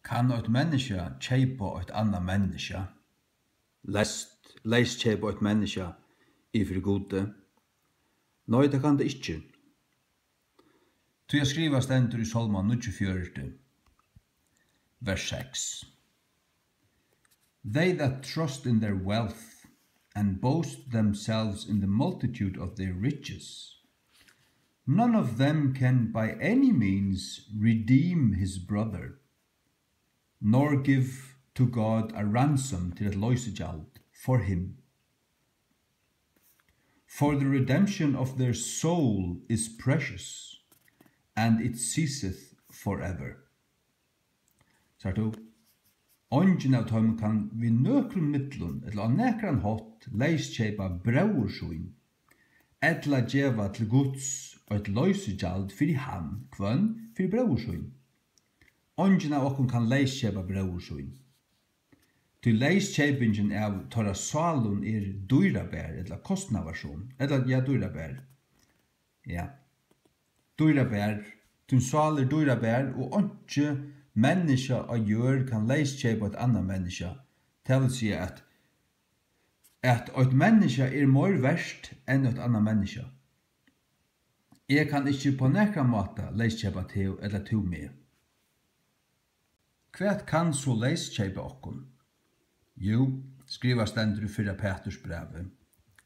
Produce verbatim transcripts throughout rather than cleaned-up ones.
Kann eitt menniskja keypa eitt annað menniskja? Leyst, leyskeypa eitt menniskja yvir fyri Gudi? Nei, tað kann tað ikki. Tí at skrivað stendur í Sálma níggjuogfjøruti, vers seks: They that trust in their wealth and boast themselves in the multitude of their riches, none of them can by any means redeem his brother, nor give to God a ransom, til eitt loysigjald, for him. For the redemption of their soul is precious, and it ceaseth forever. Sært tú? Eingin av teimum kann við nøkrum millum ella á nakran hátt leyskeypa bróður sín, ella geva til Guds eitt loysigjald fyri hann, hvønn? Fyri bróður sín. Eingin av okkum kann leyskeypa bróður sín. Tí leyskeypingin av teirra sálum er dýrabar, ella kostnaðarsom, ella, ja, dýrabar. Ja. Dýrabar. Tín sál er dýrabar, og einki menniskja á jørð kann leyskeypa eitt annað menniskja. Tað vil siga, at, at eitt menniskja er meir vert enn eitt annað menniskja. Eg kann ikki på nakran máta leyskeypa teg ella tú meg. Hvat kann so leyskeypa okkum? Jú, skrivað stendur í fyrra Peturs brævi,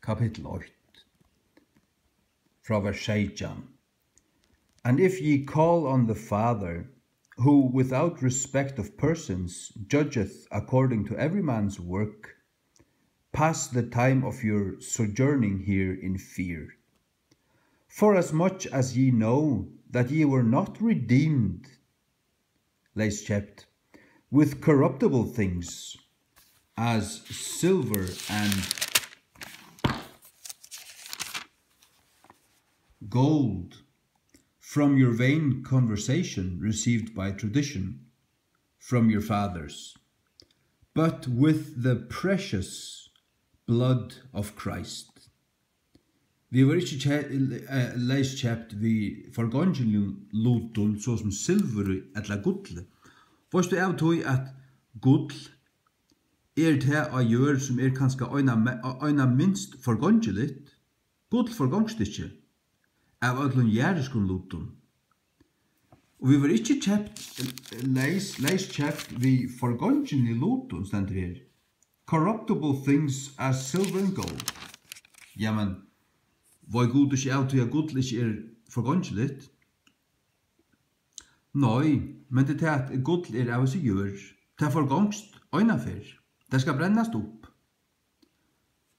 kapittul eitt, frá vers seytjan: And if ye call on the Father, who without respect of persons judgeth according to every man's work, pass the time of your sojourning here in fear. For as much as ye know that ye were not redeemed, leyskeypt, with corruptible things, as silver and gold, from your vain conversation received by tradition from your fathers, but with the precious blood of Christ. Vit vóru ikki ke-, eh, leyskeypt við forgongiligum lutum, so sum silvuri ella gulli. Veitst tú av tí, at gull er tað á jørð, sum er kanska eina me-, eina minst forgongiligt? Gull forgongst ikki av øllum jarðiskum lutum. Og vit vóru ikki keypt, leys, leyskeypt við forgongiligum lutum, stendur her. Corruptible things as silver and gold. Jamen, veit Gud ikki av tí, at gull ikki er forgongiligt? Nei, men tað er tað, at gull er av hesi jørð. Tað forgongst eina ferð. Tað skal brennast upp.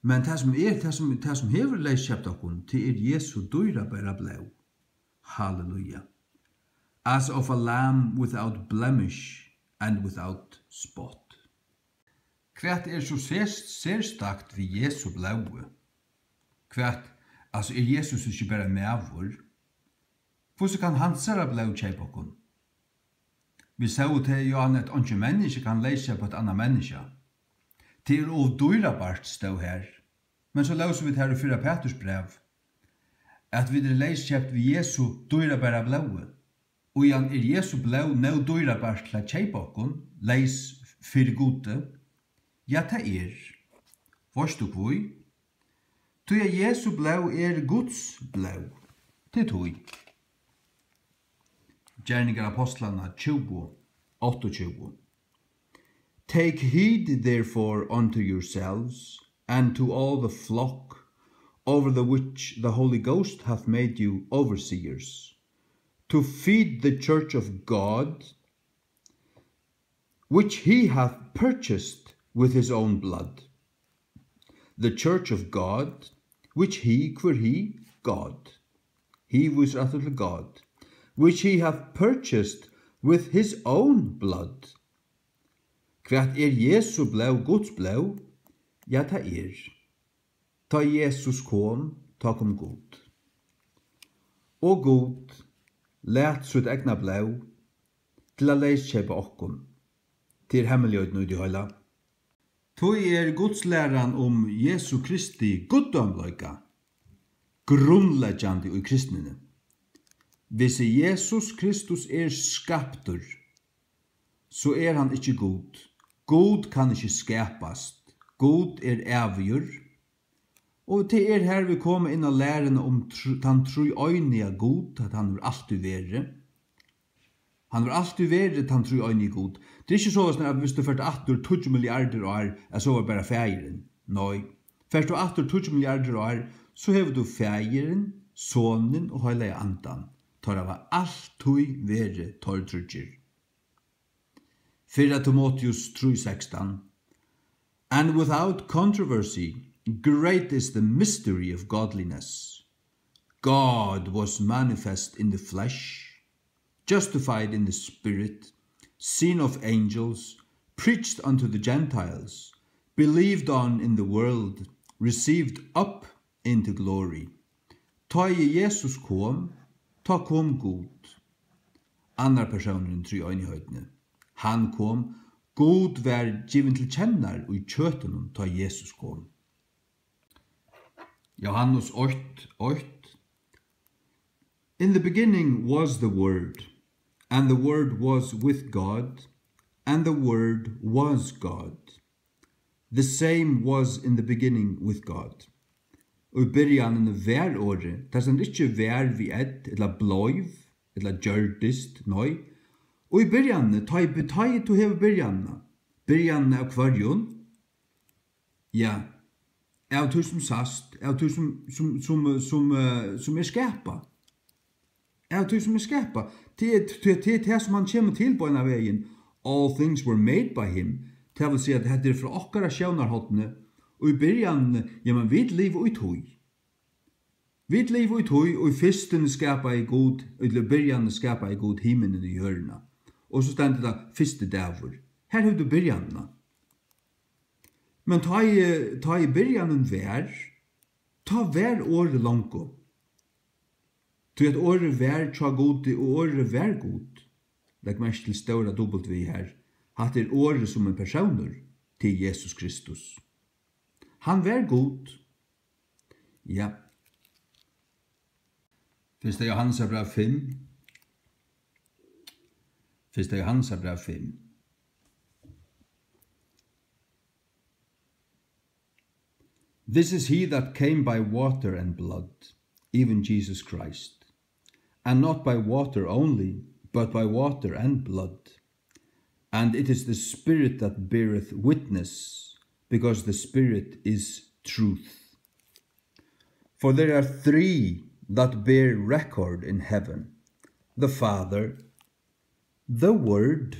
Men tað, sum er, tað, sum, tað, sum hevur leyskeypt okkum, tað er Jesu dýrabara blóð. Halleluja. As of a lamb without blemish and without spot. Hvat er so sers-, serstakt við Jesu blóði? Hvat, altso, er Jesus ikki bara maður? Hvussu kann hansara blóð keypa okkum? Vit sóu tað jú, at einki menniskja kann leyskeypa eitt annað menniskja. Tað er ov dýrabart, stóð har. Men so lósu vit har í fyrra Peturs bræv, at vit eru leyskeypt við Jesu dýrabara blóði. Og jan er Jesu blóð nóg dýrabart til at keypa okkum leys fyri Gudi? Ja, tað er. Veitst tú hví? Tí at Jesu blóð er Guds blóð. Tað er tí. Gerningar Ápostlanna tjúgu, áttaogtjúgu. Take heed therefore unto yourselves and to all the flock over the which the Holy Ghost hath made you overseers, to feed the church of God, which he hath purchased with his own blood. The church of God, which he, hvør he? God. He vísir aftur til God. Which he hath purchased with his own blood. Hvat er Jesu blóð Guds blóð? Ja, tað er. Tá Jesus kom, tá kom Gud. Og Gud læt sítt egna blóð til at leyskeypa okkum. Tað er hemmeligheiten í tí heila. Tí er gudslæran um Jesu Kristi guddómleika grundleggjandi í kristnini. Hvis Jesus Kristus er skaptur, so er hann ikki Gud. Gud kann ikki skapast. Gud er ævigur. Og tað er her, vit koma inn á læruna um tr-, tann tríeiniga Gud, at hann hevur altíð verið. Hann hevur altíð verið tann tríeinigi Gud. Tað er ikki soleiðis, at viss tú fert aftur tíggju milliardir ár, at so var bara Faðirin. Nei. Fert tú aftur tíggju milliardir ár, so hevur tú Faðirin, Sonin og Heilaga Andan. Teir hava altíð verið teir tríggir. Fyrra Timoteus trý sekstan. And without controversy, great is the mystery of godliness. God was manifest in the flesh, justified in the spirit, seen of angels, preached unto the Gentiles, believed on in the world, received up into glory. Tá ið Jesus kom, tá kom Gud. Annar persónurin í tríeinigheitina. Hann kom, Gud var givin til kennar í kjøtinum, tá Jesus kom. Johannes eitt eitt. In the beginning was the Word, and the Word was with God, and the Word was God. The same was in the beginning with God. Og í byrjanini var Orðið. Tað stendur ikki var við ð, ella bleiv, ella gjørdist, nei. Og í byrjanini, tá ið, tá ið tú hevur byrjanina. Byrjanina av hvørjum? Ja, av tí sum sæst, av tí sum, sum, sum, sum, eh, sum er skapað. Av tí sum er skapað. Tað er, tað, tað er tað, sum hann kemur til beinan vegin. All things were made by him. Tað vil siga, at hetta er frá okkara sjónarhorni. Og í byrjanini, ja, men vit liva í tíð. Vit liva í tíð, og í fyrstuni skapaði Gud, ella í byrjanini skapaði Gud himinin og jørðina. Og so stendur tað fyrsti dagur. Her hevur tú byrjanina. Men tá ið, tá ið byrjanin var, tá var Orðið longu. Tí at Orðið var hjá Gudi, og Orðið var Gud. Legg merki til stóra W her. Hatta er Orðið sum ein persónur, tað er Jesus Kristus. Hann var Gud. Ja. Fyrsta Jóhannesarbræv fimm. Fyrsta Jóhannesarbræv fimm. This is he that came by water and blood, even Jesus Christ, and not by water only, but by water and blood. And it is the Spirit that beareth witness, because the Spirit is truth. For there are three that bear record in heaven, the Father, the Word,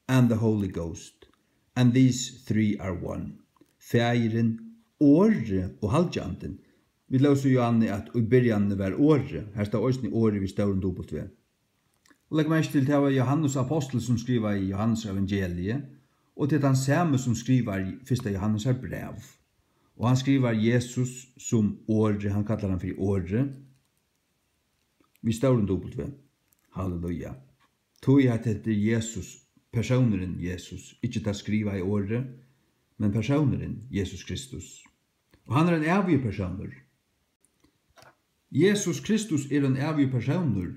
and the Holy Ghost, and these three are one. Faðirin, Orðið og Halgi Andin. Vit lósu Jóhanni, at í byrjanini var Orðið. Her stóð eisini Orðið við stórum W. Og legg merki til, tað var Jóhannes ápostul, sum skrivaði Jóhannes evangeliið, og tað er tann sami, sum skrivar fyrsta Jóhannesar bræv. Og hann skrivar Jesus sum Orðið, hann kallar hann fyri Orðið. Við stórum W. Halleluja. Tí at hetta er Jesus, persónurin Jesus, ikki tað skrivaða orðið, men persónurin Jesus Kristus. Og hann er ein ævigur persónur. Jesus Kristus er ein ævigur persónur,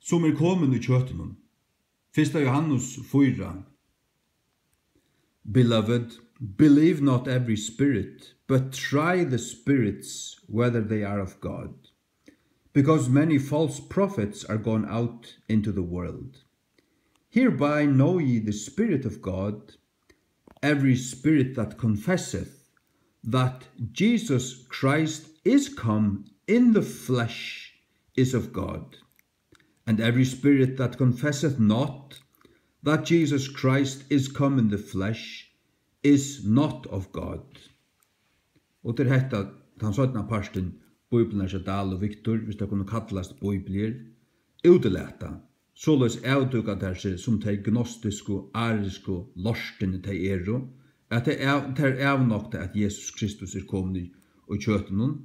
sum er komin í kjøtinum. Fyrsta Jóhannes fýra. Beloved, believe not every spirit, but try the spirits whether they are of God, because many false prophets are gone out into the world. Hereby know ye the Spirit of God. Every spirit that confesseth that Jesus Christ is come in the flesh is of God. And every spirit that confesseth not that Jesus Christ is come in the flesh is not of God. Og til hetta, tann seinna partin, Bíbliurnar hjá Dahl og Victor, viss tað kunnu kallast bíbliur, útilata, soleiðis avdúka tær seg sum tey gnostisku, arisku lortini tey eru, at tey av-, tær avnokta, at Jesus Kristus er komin í, í kjøtinum,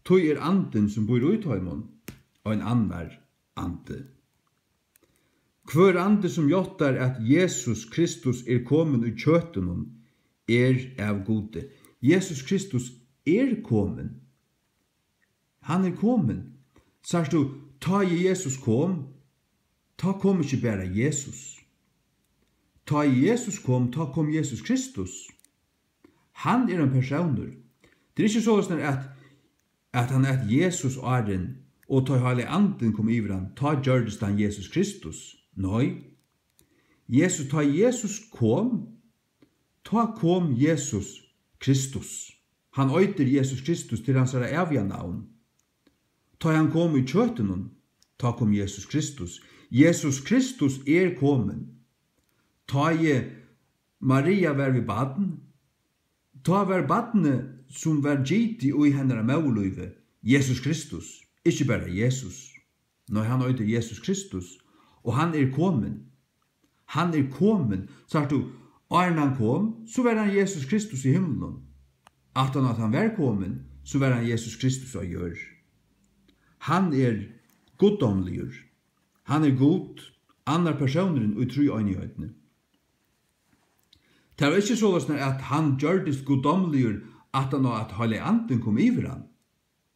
tí er andin, sum býr í teimum, ein annar andi. Hvør andi, sum játtar, at Jesus Kristus er komin í kjøtinum, er av Gudi. Jesus Kristus er komin. Hann er komin. Sært tú, tá ið Jesus kom, tá kom ikki bara Jesus. Tá ið Jesus kom, tá kom Jesus Kristus. Hann er ein persónur. Tað er ikki soleiðis, at, at hann æt Jesus áðrenn, og tá ið Heilagi Andin kom yvir hann, tá gjørdist hann Jesus Kristus. Nei. Jesus, tá Jesus kom, tá kom Jesus Kristus. Hann eitur Jesus Kristus, til hansara æviga navn. Tá hann kom í kjøtinum, tá kom Jesus Kristus. Jesus Kristus er komin. Tá ið Maria var við barn, tá var barnið, sum var gitið í hennara móðurlívi, Jesus Kristus, ikki bara Jesus. Nei, hann eitur Jesus Kristus, og hann er komin. Hann er komin. Sært tú, áðrenn hann kom, so var hann Jesus Kristus í himlinum. Aftan á at hann var komin, so var hann Jesus Kristus á jørð. Hann er guddómligur. Hann er Gud, annar persónurin í tríeinigheitina. Tað var ikki soleiðis, at hann gjørdist guddómligur aftan á, at Heilagi Andin kom yvir hann.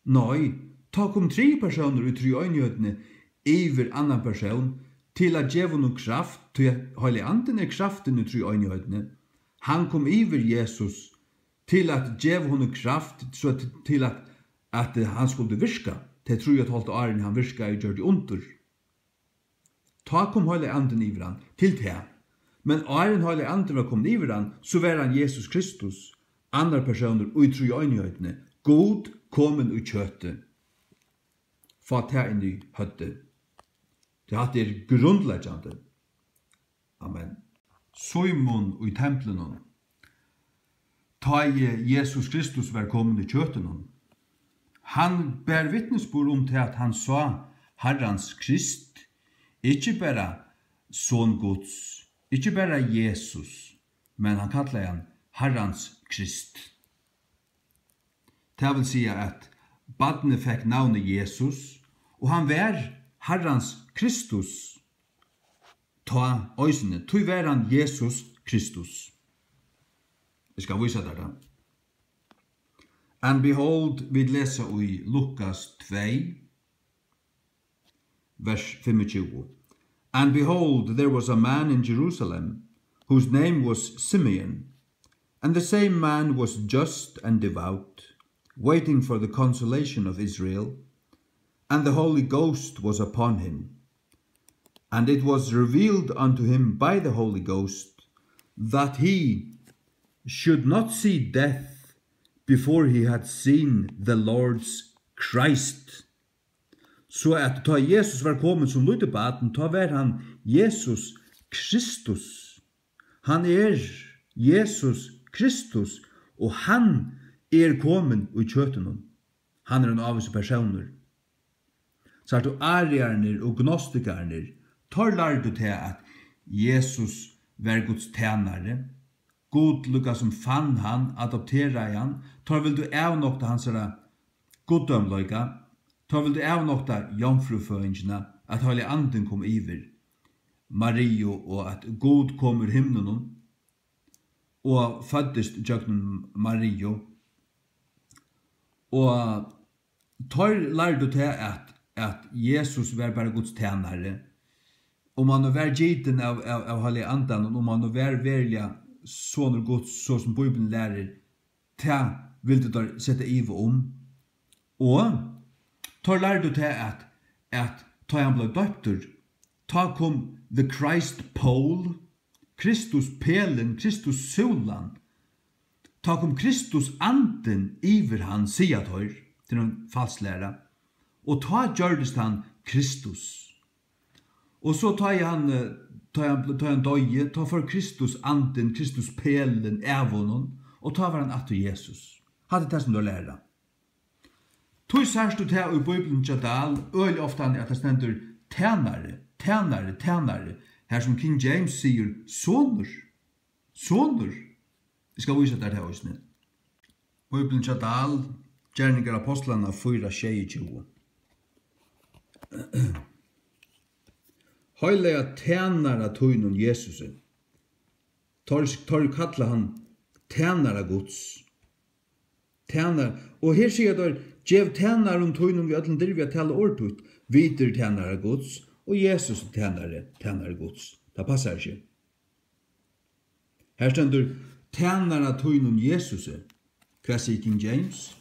Nei, tá kom triði persónur í tríeinigheitina yvir annan persón til at geva honum kraft, tí at Heilagi Andin er kraftin í tríeinigheitina. Hann kom yvir Jesus til at geva honum kraft, so at, til at, at, eh, hann skuldi virka tey trý og eitt hálvt árini, hann virkaði og gjørdi undur. Tá kom Heilagi Andin yvir hann, til tað. Men áðrenn Heilagi Andin var komin yvir hann, so var hann Jesus Kristus, annar persónur í tríeinigheitina, Gud komin í kjøti. Fá tað inn í høvdið. Tí hatta er grundleggjandi. Amen. Símun í templinum. Tá ið Jesus Kristus var komin í kjøtinum, hann bar vitnisburð um tað, at hann sá Harrans Krist, ikki bara Son Guds, ikki bara Jesus, men hann kallaði hann Harrans Krist. Tað vil siga, at barnið fekk navnið Jesus, og hann var Harrans Kristus. Tá eisini, tí var hann Jesus Kristus. Eg skal vísa tær tað. And behold, vit lesa í Lukas tvey, vers fimmogtjúgu. And behold, there was a man in Jerusalem, whose name was Simeon. And the same man was just and devout, waiting for the consolation of Israel. And the Holy Ghost was upon him. And it was revealed unto him by the Holy Ghost that he should not see death before he had seen the Lord's Christ. So at tá Jesus var komin sum lítið barn, tá var hann Jesus Kristus. Hann er Jesus Kristus, og hann er komin í kjøtinum. Hann er ein ávísur persónur. Sært tú, ariarnir og gnostikarnir, teir lærdu tað, at Jesus var Guds tænari. Gud líkasum fann hann, adopteraði hann. Teir vildu avnokta hansara guddómleika. Teir vildu avnokta jomfrúføðingina, at Heilagi Andin kom yvir Mariu og at Gud kom úr himlinum og føddist gjøgnum Mariu. Og teir lærdu tað, at, at Jesus var bara Guds tænari. Um hann nú var gitin av, av, av Heilaga Andanum, um hann nú var veruliga sonur Guds, so sum Bíblian lærir, tað vildu teir seta iva um. Og teir lærdu tað, at, at tá hann bleiv doyptur, tá kom the Christ pole, Kristus pelin, Kristus súlan. Tá kom Kristus andin yvir hann, siga teir, tað er ein falsk læra. Og tá gjørdist hann Kristus. Og so tá ið hann, eh, tá ið hann, tá ið hann doyði, tá fór Kristus andin, Kristus pelin av honum, og tá var hann aftur Jesus. Hatta er tað, sum teir læra. Tí sært tú tað í Bíbliuni hjá Dahl, øgiliga ofta, at tað stendur tænari, tænari, tænari, har sum King James sigur sonur, sonur. Eg skal vísa tær tað eisini. Bíbliuni hjá Dahl, Gerningar Ápostlanna fýra sjeyogtjúgu. Heilaga tænara tínum Jesusi. Teir, teir kalla hann tænara Guds. Tænar-, og her siga teir, gev tænarum tínum við øllum dirvi at tala orð títt. Vit eru tænarar Guds, og Jesus er tænari, tænari Guds. Tað passar ikki. Her stendur: "Tænara tínum Jesusi." Hvat sigur King James?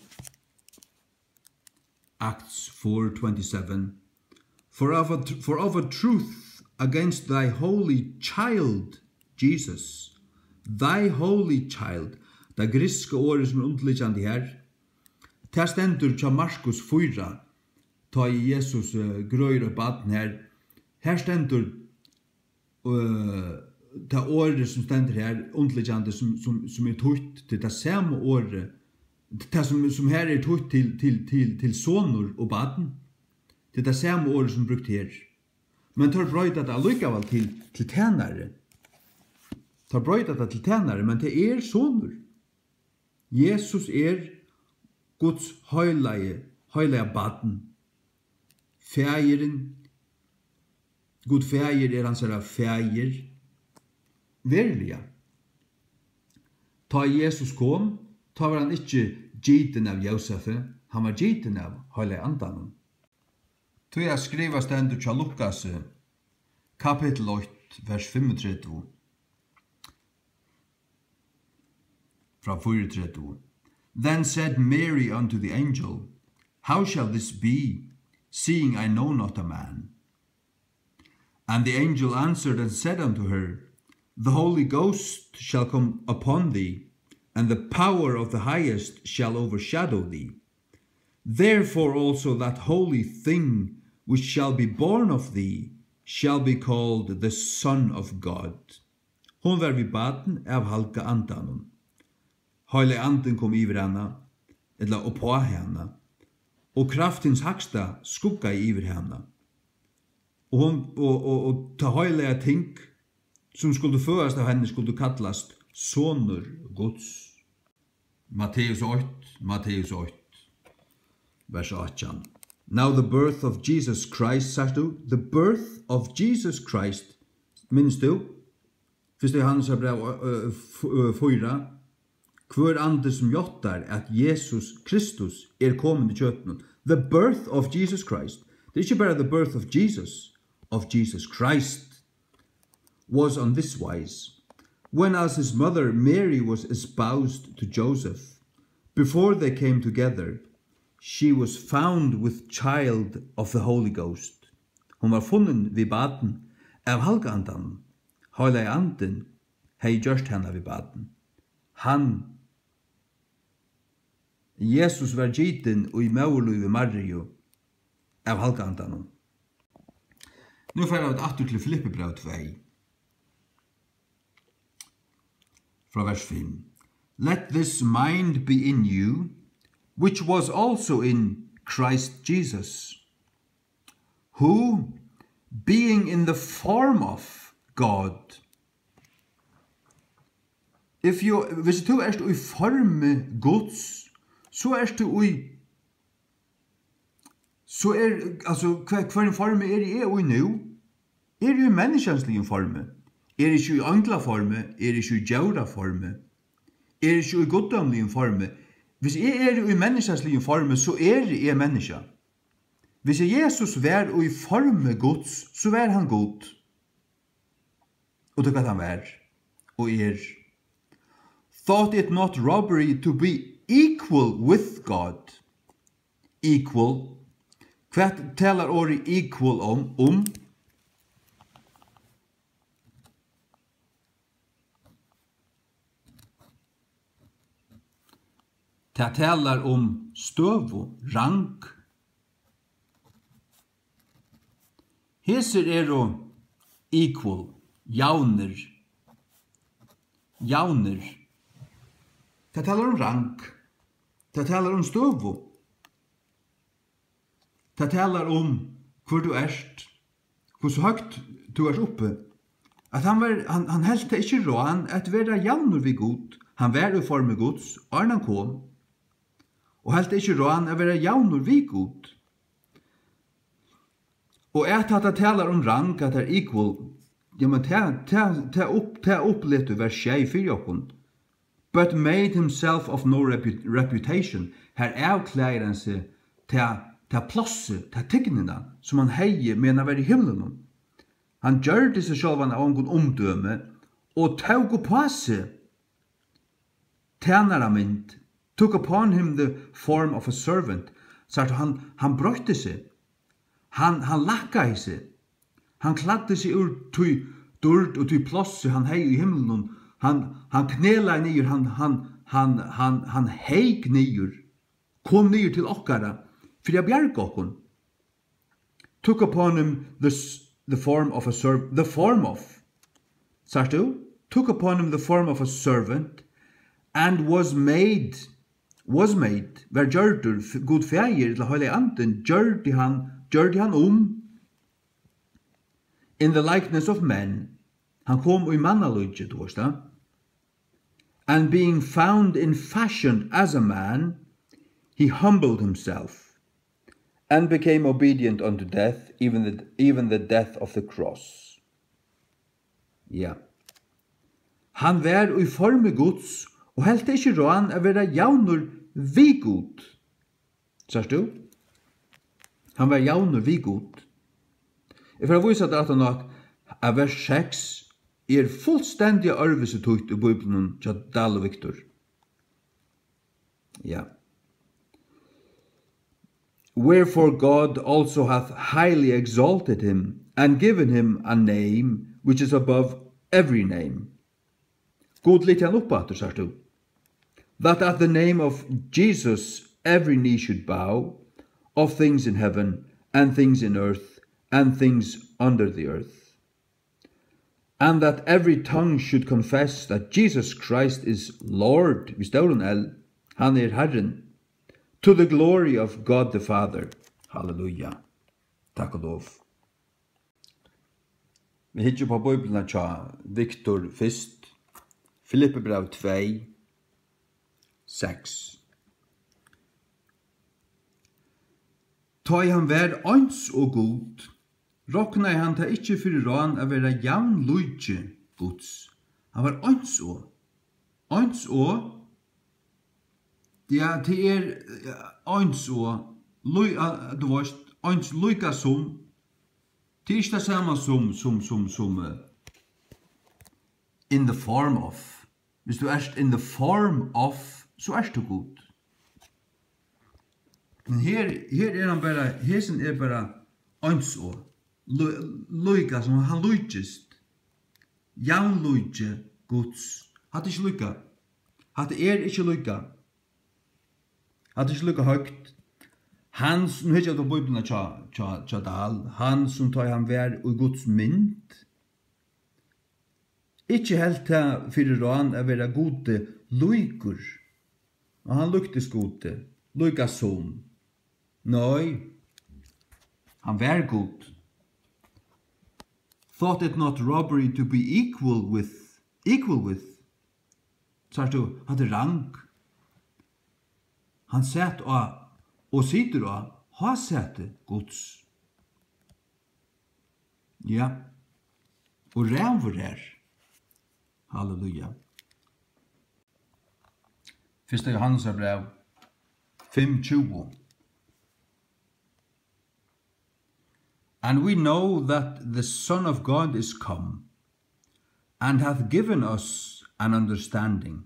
Acts four twenty-seven. "For of a tr-, for of a truth against thy holy child, Jesus." Thy holy child. Tað grikska orðið, sum er undirliggjandi her, tað stendur hjá Markus fýra, tá ið Jesus, eh, grøðir eitt barn her. Her stendur, eh, tað orðið, sum stendur her, undirliggjandi, sum, sum, sum er týtt til tað sama orðið, tað, sum, sum her er týtt til, til, til, til sonur og barn, tað er tað sama orðið, sum er brúkt her. Men teir broyta tað allíkavæl til, til tænari. Teir broyta tað til tænari, men tað er sonur. Jesus er Guds heilagi, heilaga barn. Faðirin, Gud Faðir er hansara faðir. Veruliga. Tá Jesus kom, tá var hann ikki gitin av Jósefi, hann var gitin av Heilaga Andanum. Tí at skrivað stendur hjá Lukasi, kapittul eitt, vers fimmogtretivu, frá fýraogtretivu: "Then said Mary unto the angel, How shall this be, seeing I know not a man? And the angel answered and said unto her, The Holy Ghost shall come upon thee, and the power of the Highest shall overshadow thee. Therefore also that holy thing which shall be born of thee shall be called the Son of God." Hon var við barn av Halga Andanum. Heilagi Andin kom yvir hana, ella uppá hana, og kraft hins Hægsta skuggaði yvir hana. Og hon, og, og, og tað heilaga ting, sum skuldi føðast av henni, skuldi kallast Sonur Guds. Matteus eitt, Matteus eitt, vers átjan. Now the birth of Jesus Christ, sært tú? The birth of Jesus Christ, minnist tú? Fyrsta Jóhannesar bræv, ø, ø, f-, ø, fýra. Hvør andi sum játtar, at Jesus Kristus er komin í kjøtinum. The birth of Jesus Christ. Tað er ikki bara the birth of Jesus, of Jesus Christ, was on this wise. When as his mother Mary was espoused to Joseph, before they came together, she was found with child of the Holy Ghost. Hon var funnin við barn av Halga Andanum. Heilagi Andin hevði gjørt hana við barn. Hann, Jesus, var gitin í móðurlívi Mariu av Halga Andanum. Nú fara vit aftur til Filippibræv tvey, frá vers fimm. "Let this mind be in you, which was also in Christ Jesus, who, being in the form of God." If you, hvis tú ert í formi Guds, so ert tú í, so er, altso, hva, hvørjum formi eri eg í nú? Eg eri í menniskjansligum formi. Eg eri ikki í einglaformi, eg eri ikki í djóraformi, eg eri ikki í guddómligum formi. Hvis eg eri í menniskjansligum formi, so eri eg menniskja. Hvis Jesus var í formi Guds, so var hann Gud. Og tað hvat hann var og er. "Thought it not robbery to be equal with God." Equal. Hvat talar orðið equal um? Um? Tað talar um støðu, rang. Hesir eru equal, javnir. Javnir. Tað talar um rang. Tað talar um støðu. Tað talar um, hvør tú ert, hvussu høgt tú ert uppi. At hann var, hann, hann helt tað ikki ráð at vera javnur við Gud. Hann var í formi Guds, áðrenn hann kom. Og helt tað ikki ráð at vera javnur við Gud. Og at hatta talar um rang, at tað er equal, ja, men tað, tað, tað upp-, tað uppletur vers sjey fyri okkum. "But made himself of no repu-, reputation." Har avklæðir hann seg tað, tað plássið, tað tignina, sum hann hevði, meðan hann var í himlunum. Hann gjørdi seg sjálvan av ongum umdømi og tók uppá seg tænaramynd, took upon him the form of a servant. Sært tú, hann, hann broytti seg. Hann, hann lækkaði seg. Hann klæddi seg úr tí dýrd og tí plássi, hann hevði í himlunum. Hann, hann knelaði niður, hann, hann, hann, hann, hann heyk niður, kom niður til okkara fyri at bjarga okkum. Took upon him the, s- the form of a serv-, the form of. Sært tú? Took upon him the form of a servant and was made, was made, var gjørdur, f- Gud Faðir, ella Heilagi Andin, gjørdi hann, gjørdi hann um in the likeness of men. Hann kom í mannalíki, tú veist tað. And being found in fashion as a man, he humbled himself and became obedient unto death, even the, even the death of the cross. Ja. Hann var í formi Guds og helt ikki rán at vera javnur við Gud. Sært tú? Hann var javnur við Gud. Eg fari at vísa tær aftan á, at vers seks er fullstendiga øðrvísi týtt í Bíbliunum hjá Dahl og Victor. Ja. Wherefore God also hath highly exalted him, and given him a name which is above every name. Gud lyfti hann upp aftur, sært tú. That at the name of Jesus every knee should bow, of things in heaven, and things in earth, and things under the earth. And that every tongue should confess that Jesus Christ is Lord, við stórum L, hann er Harrin, to the glory of God the Father. Halleluja. Takk og lov. Vit hyggja upp á Bíbliuna hjá Victor fyrst. Filippibræv tvey, seks. Tá ið hann var eins og Gud, roknaði hann tað ikki fyri rán at vera javnlíki Guds. Hann var eins og, eins og, ja, tað er, ja, eins og, lí-, ah, tú veist, eins líka sum, tað er ikki tað sama sum, sum, sum, sum, eh, in the form of. Hvis tú ert in the form of, so ert tú Gud. Men her, her er hann bara, hesin er bara eins og, lí-, líka sum hann líkist. Javnlíki Guds. Hatta er ikki líka. Hatta er ikki líka. Hatta er ikki líka høgt. Hann, nú hyggja eg á Bíbliuna hjá, hjá, hjá Dahl. Hann sum tá ið hann var í Guds mynd, ikki helt tað fyri rán at vera Gudi líkur. Og hann líktist Gudi, líka sum. Nei, hann var Gud. Thought it not robbery to be equal with, equal with. Sært tú, hatta er rang. Hann sat á, og situr á, hásæti Guds. Ja. Og ræður har. Halleluja. Fyrsta Jóhannesarbræv fimm tjúgu. And we know that the Son of God is come, and hath given us an understanding,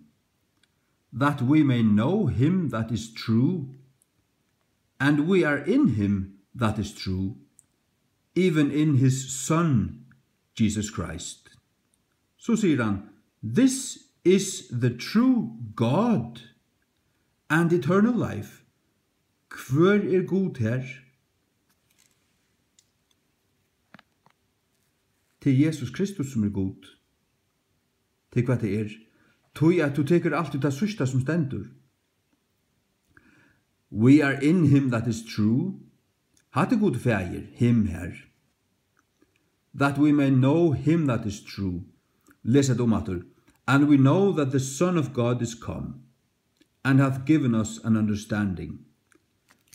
that we may know him that is true, and we are in him that is true, even in his Son, Jesus Christ. So sigur hann, this is the true God and eternal life. Hvør er Gud her? Tað er Jesus Kristus, sum er Gud. Tað er hvat tað er. Tí at tú tekur altíð tað síðsta, sum stendur. We are in him that is true. Hatta er Gud Faðir, him her. That we may know him that is true. Les hetta umaftur. And we know that the Son of God is come, and hath given us an understanding,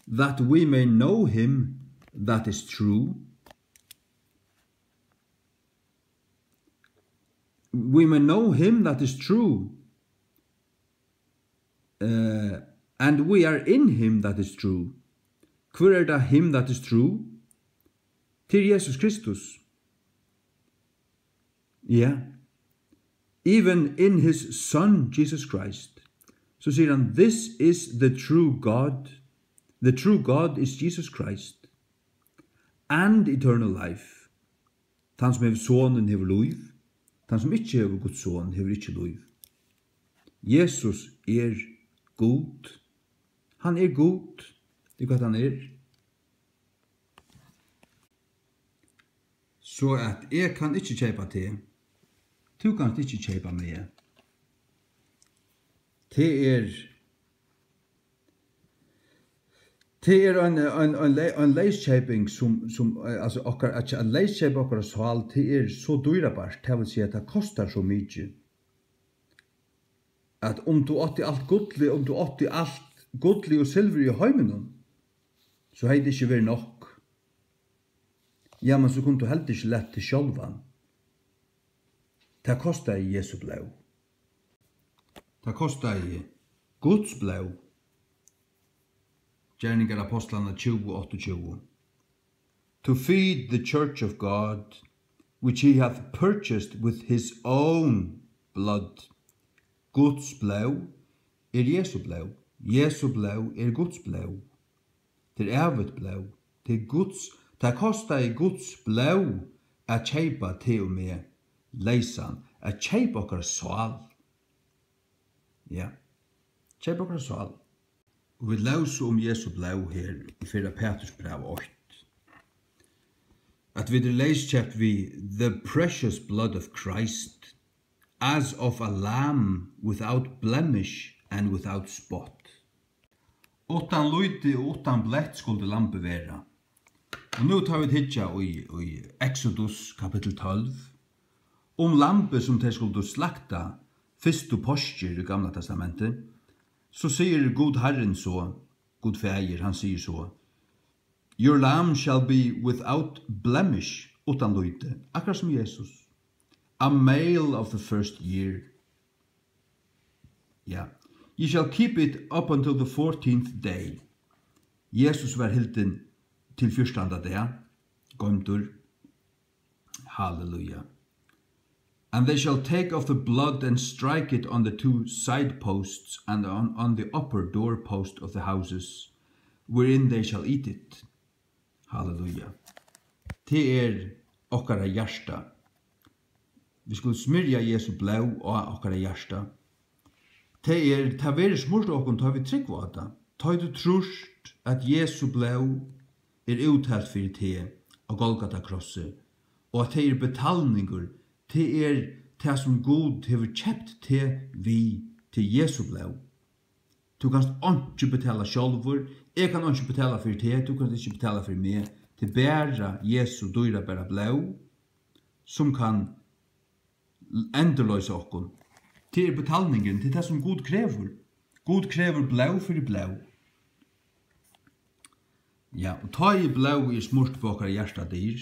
that we may know him that is true. We may know him that is true. Uh, and we are in him that is true. Hvør er tað him that is true? Tað er Jesus Kristus. Ja. even in his Son, Jesus Christ. So sigur hann, "This is the true God. The true God is Jesus Christ, and eternal life." Tann sum hevur Sonin hevur lív. Tann sum ikki hevur Guds Son hevur ikki lív. Jesus er Gud. Hann er Gud. Tað er hvat hann er. So at eg kann ikki keypa teg. Tú kanst ikki keypa meg. Tað er, tað er ein, ein, ein, le-, ein leyskeyping sum, sum, eh, altso okkara, at, at leyskeypa okkara sál, tað er so dýrabært, tað vil siga, tað kostar so mikið, at um tú átti alt gullið, um tú átti alt gullið og silvurið í heiminum, so hevði tað ikki verið nokk. Ja, men so kundi tú heldur ikki latið teg sjálvan. Tað kostaði Jesu blóð. Tað kostaði Guds blóð. Gerningar Ápostlanna tjúgu, áttaogtjúgu. To feed the church of God, which he hath purchased with his own blood. Guds blóð er Jesu blóð. Jesu blóð er Guds blóð. Tað er ævigt blóð. Tað er Guds, tað kostaði Guds blóð at keypa teg og meg leysan, at keypa okkara sál. Ja, keypa okkara sál. Og vit lósu um Jesu blóð her í fyrra Peturs bræv eitt, at vit eru leyskeypt við the precious blood of Christ, as of a lamb without blemish and without spot. Uttan lýti og uttan blett skuldi lambið vera. Og nú, tá vit hyggja í, í Exodus kapittul tólv, um lambið, sum tey skuldu slakta fyrstu páskir í Gamla Testamenti, so sigur Gud Harrin so, Gud Faðir, hann sigur so, "Your lamb shall be without blemish," uttan lýti, akkurát sum Jesus, "a male of the first year." Ja. "Ye shall keep it up until the fourteenth day." Jesus var hildin til fjúrtanda dag, goymdur. Halleluja. "And they shall take of the blood and strike it on the two side posts and on, on the upper door post of the houses, wherein they shall eat it." Halleluja. Tað er okkara hjarta. Vit skulu smyrja Jesu blóð á okkara hjarta. Tað er, tað verður smurt á okkum, tá vit trúgva á tað. Tá ið tú trýrt, at Jesu blóð er úttalt fyri teg á Golgata krossi, og at tað er betalningur, tað er tað, sum Gud hevur keypt teg við, til Jesu blóð. Tú kanst einki betala sjálvur, eg kann einki betala fyri teg, tú kanst ikki betala fyri meg. Tað er bara Jesu dýrabara blóð, sum kann endurloysa okkum. Tað er betalningurin, tað er tað, sum Gud krevur. Gud krevur blóð fyri blóð. Ja, og tá ið blóð er smurt upp á okkara hjartadyr,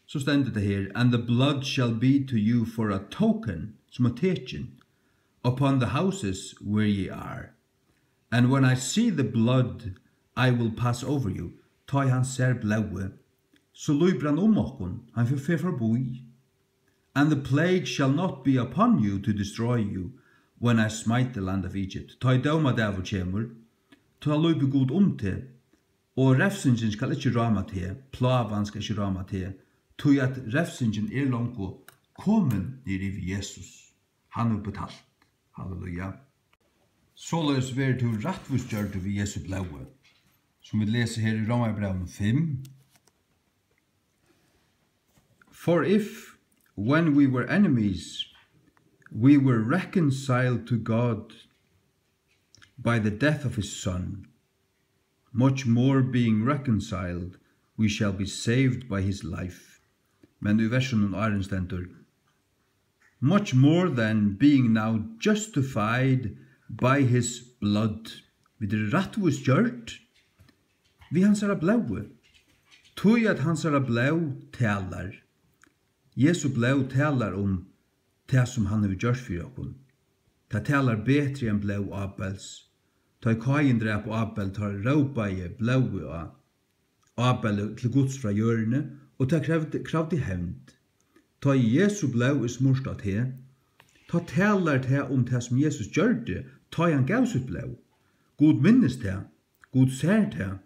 so stendur tað her, "And the blood shall be to you for a token," sum eitt tekin, "upon the houses where ye are. And when I see the blood, I will pass over you." Tá ið hann sær blóðið, so lýpur hann um okkum, hann fer, fer forbí. "And the plague shall not be upon you to destroy you when I smite the land of Egypt." Tá ið dómadagur kemur, tá lýpur Gud um teg, og revsingin skal ikki ráma teg, plágan skal ikki ráma teg, tí at revsingin er longu komin niður yvir Jesus. Hann hevur betalt. Halleluja. Soleiðis verður tú rættvísgjørdur við Jesu blóði, sum vit lesa her í Rómarbrævinum fimm. "For if, when we were enemies, we were reconciled to God by the death of his Son, much more being reconciled, we shall be saved by his life." Men í versinum áðrenn stendur, "Much more than being now justified by his blood." Vit eru rættvísgjørd við hansara blóði, tí at hansara blóð talar. Jesu blóð talar um tað, sum hann hevur gjørt fyri okkum. Tað talar betri enn blóð Abels. Tá ið Káin drap Abel, tá rópaði blóðið á Abel til Guds frá jørðini, og tað kravdi, kravdi hevnd. Tá ið Jesu blóð er smurt á teg, Tá talar tað um tað, sum Jesus gjørdi, tá ið hann gav sítt blóð. Gud minnist tað, Gud sær tað.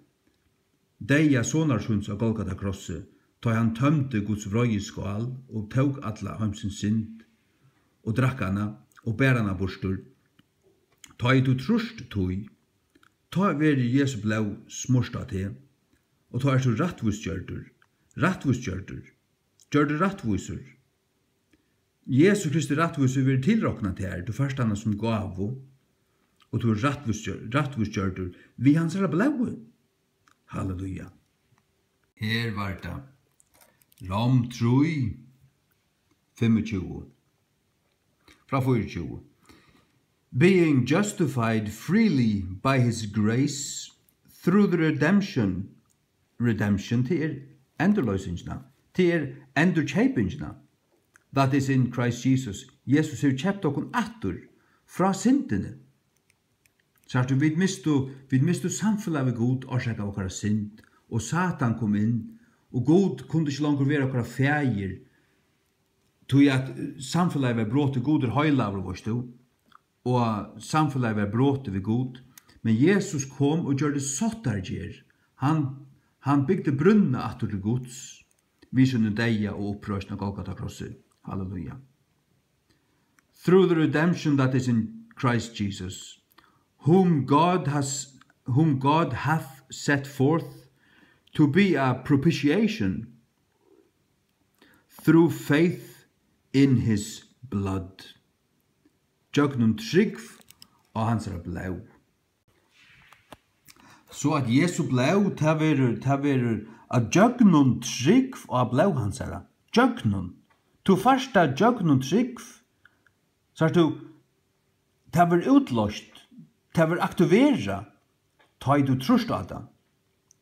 Deyða sonar síns á Golgata krossi, tá ið hann tømdi Guds vreiðiskál og tók alla heimsins synd og drakk hana og bar hana burtur. Tá ið tú trýrt tí, tá verður Jesu blóð smurt á teg, og tá ert tú rættvísgjørdur, rættvísgjørdur, gjørdur rættvísur. Jesu Kristi rættvísi verður tilroknað tær, tú fært hana sum gávu, og tú ert rættvísgjør-, rættvísgjørdur við hansara blóði. Halleluja. Her var tað. Rom trý, fimmogtjúgu. Frá fýraogtjúgu. Being justified freely by his grace through the redemption. Redemption, tað er endurloysingina. Tað er endurkeypingina. That is in Christ Jesus. Jesus hevur keypt okkum aftur frá syndini. Sært tú, vit mistu, vit mistu samfelag við Gud, orsakað av okkara synd, og Satan kom inn, og Gud kundi ikki longur vera okkara faðir, tí at, eh, samfelagið var brotið, Gud er heilagur, veitst tú, og samfelagið var brotið við Gud, men Jesus kom og gjørdi sáttargerð, hann, hann bygdi brúnna aftur til Guds, við sínum deyða og uppreisn á Golgata krossi. Halleluja. Through the redemption that is in Christ Jesus, whom God has, whom God hath set forth to be a propitiation through faith in his blood. Gjøgnum trúgv á hansara blóð. So at Jesu blóð, tað verður, tað verður at gjøgnum trúgv á blóð hansara. Gjøgnum. Tú fært tað gjøgnum trúgv. Sært tú, tað verður útloyst, tað verður aktiverað, tá ið tú trýrt á tað.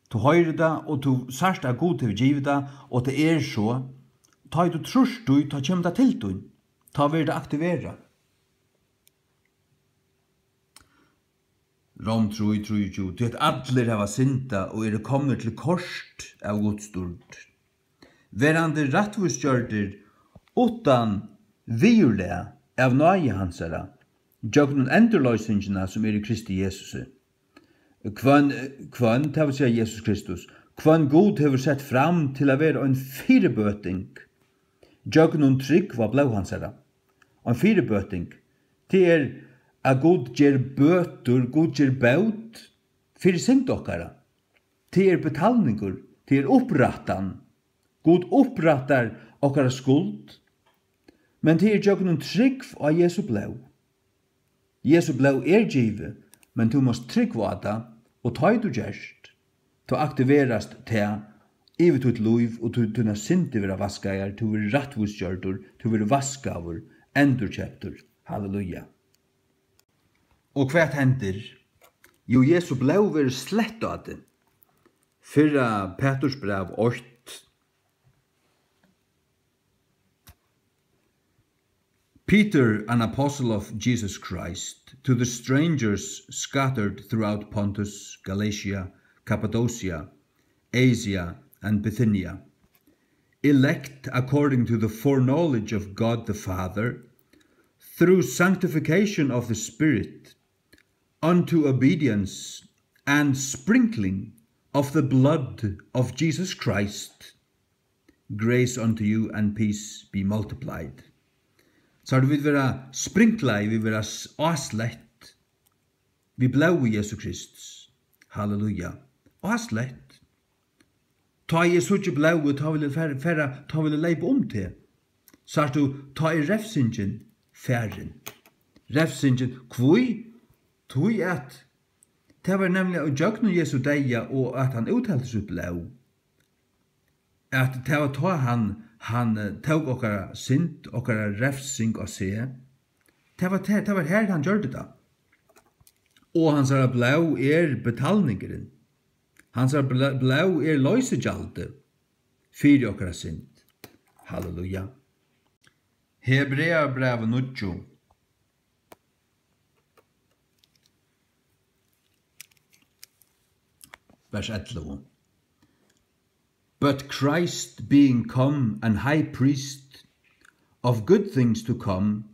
Tú hoyrir tað, og tú sært, at Gud hevur givið tað, og tað er so. Tá ið tú trýrt tí, tá kemur tað til tín. Tá verður tað aktiverað. Rom trý, trýogtjúgu, tí at allir hava syndað og eru komnir til kort av Guds dýrd, verandi rættvísgjørdir uttan viðurlag av náði hansara, gjøgnum endurloysingina, sum er í Kristi Jesusi. Hvønn, hvønn, tað vil siga Jesus Kristus, hvønn Gud hevur sett fram til at vera ein fyribøting, gjøgnum trúgv á blóð hansara. Ein fyribøting, tað er, at Gud ger bøtur, Gud ger bót fyri synd okkara. Tað er betalningur, tað er upprættan. Gud upprættar okkara skuld, men tað er gjøgnum trúgv á Jesu blóð. Jesu blóð er givið, men tú mást trúgva á tað, og tá ið tú gert, tá aktiverast tað yvir títt lív, og tú, tínar syndir verða vaskaðar, tú verður rættvísgjørdur, tú verður vaskaður, endurkeyptur. Halleluja. Og hvat hendir? Jú, Jesu blóð verður slett á teg. Fyrra Pætursbræv eitt. Peter, an apostle of Jesus Christ, to the strangers scattered throughout Pontus, Galatia, Cappadocia, Asia, and Bithynia, elect according to the foreknowledge of God the Father, through sanctification of the Spirit, unto obedience and sprinkling of the blood of Jesus Christ. Grace unto you and peace be multiplied. So vit verða sprinklað, vit verða s-, áslett við blóði Jesu Krists. Halleluja. Áslett. Tá eg síggi blóðið, tá vil eg fara, fara, tá vil eg leypa um teg. Sært tú, tá er revsingin farin. Revsingin, hví? Tí at tað var nemliga ígjøgnum Jesu deyða og at hann úthelti sítt blóð, at tað var tá hann, hann, eh, tók okkara synd, okkara revsing á seg. Tað var, tað, tað var har hann gjørdi tað. Og hansara blóð er betalningurin. Hansara bl-, blóð er loysigjaldið fyri okkara synd. Halleluja. Hebreabrævið níggju, vers ellivu. But Christ being come an high priest of good things to come,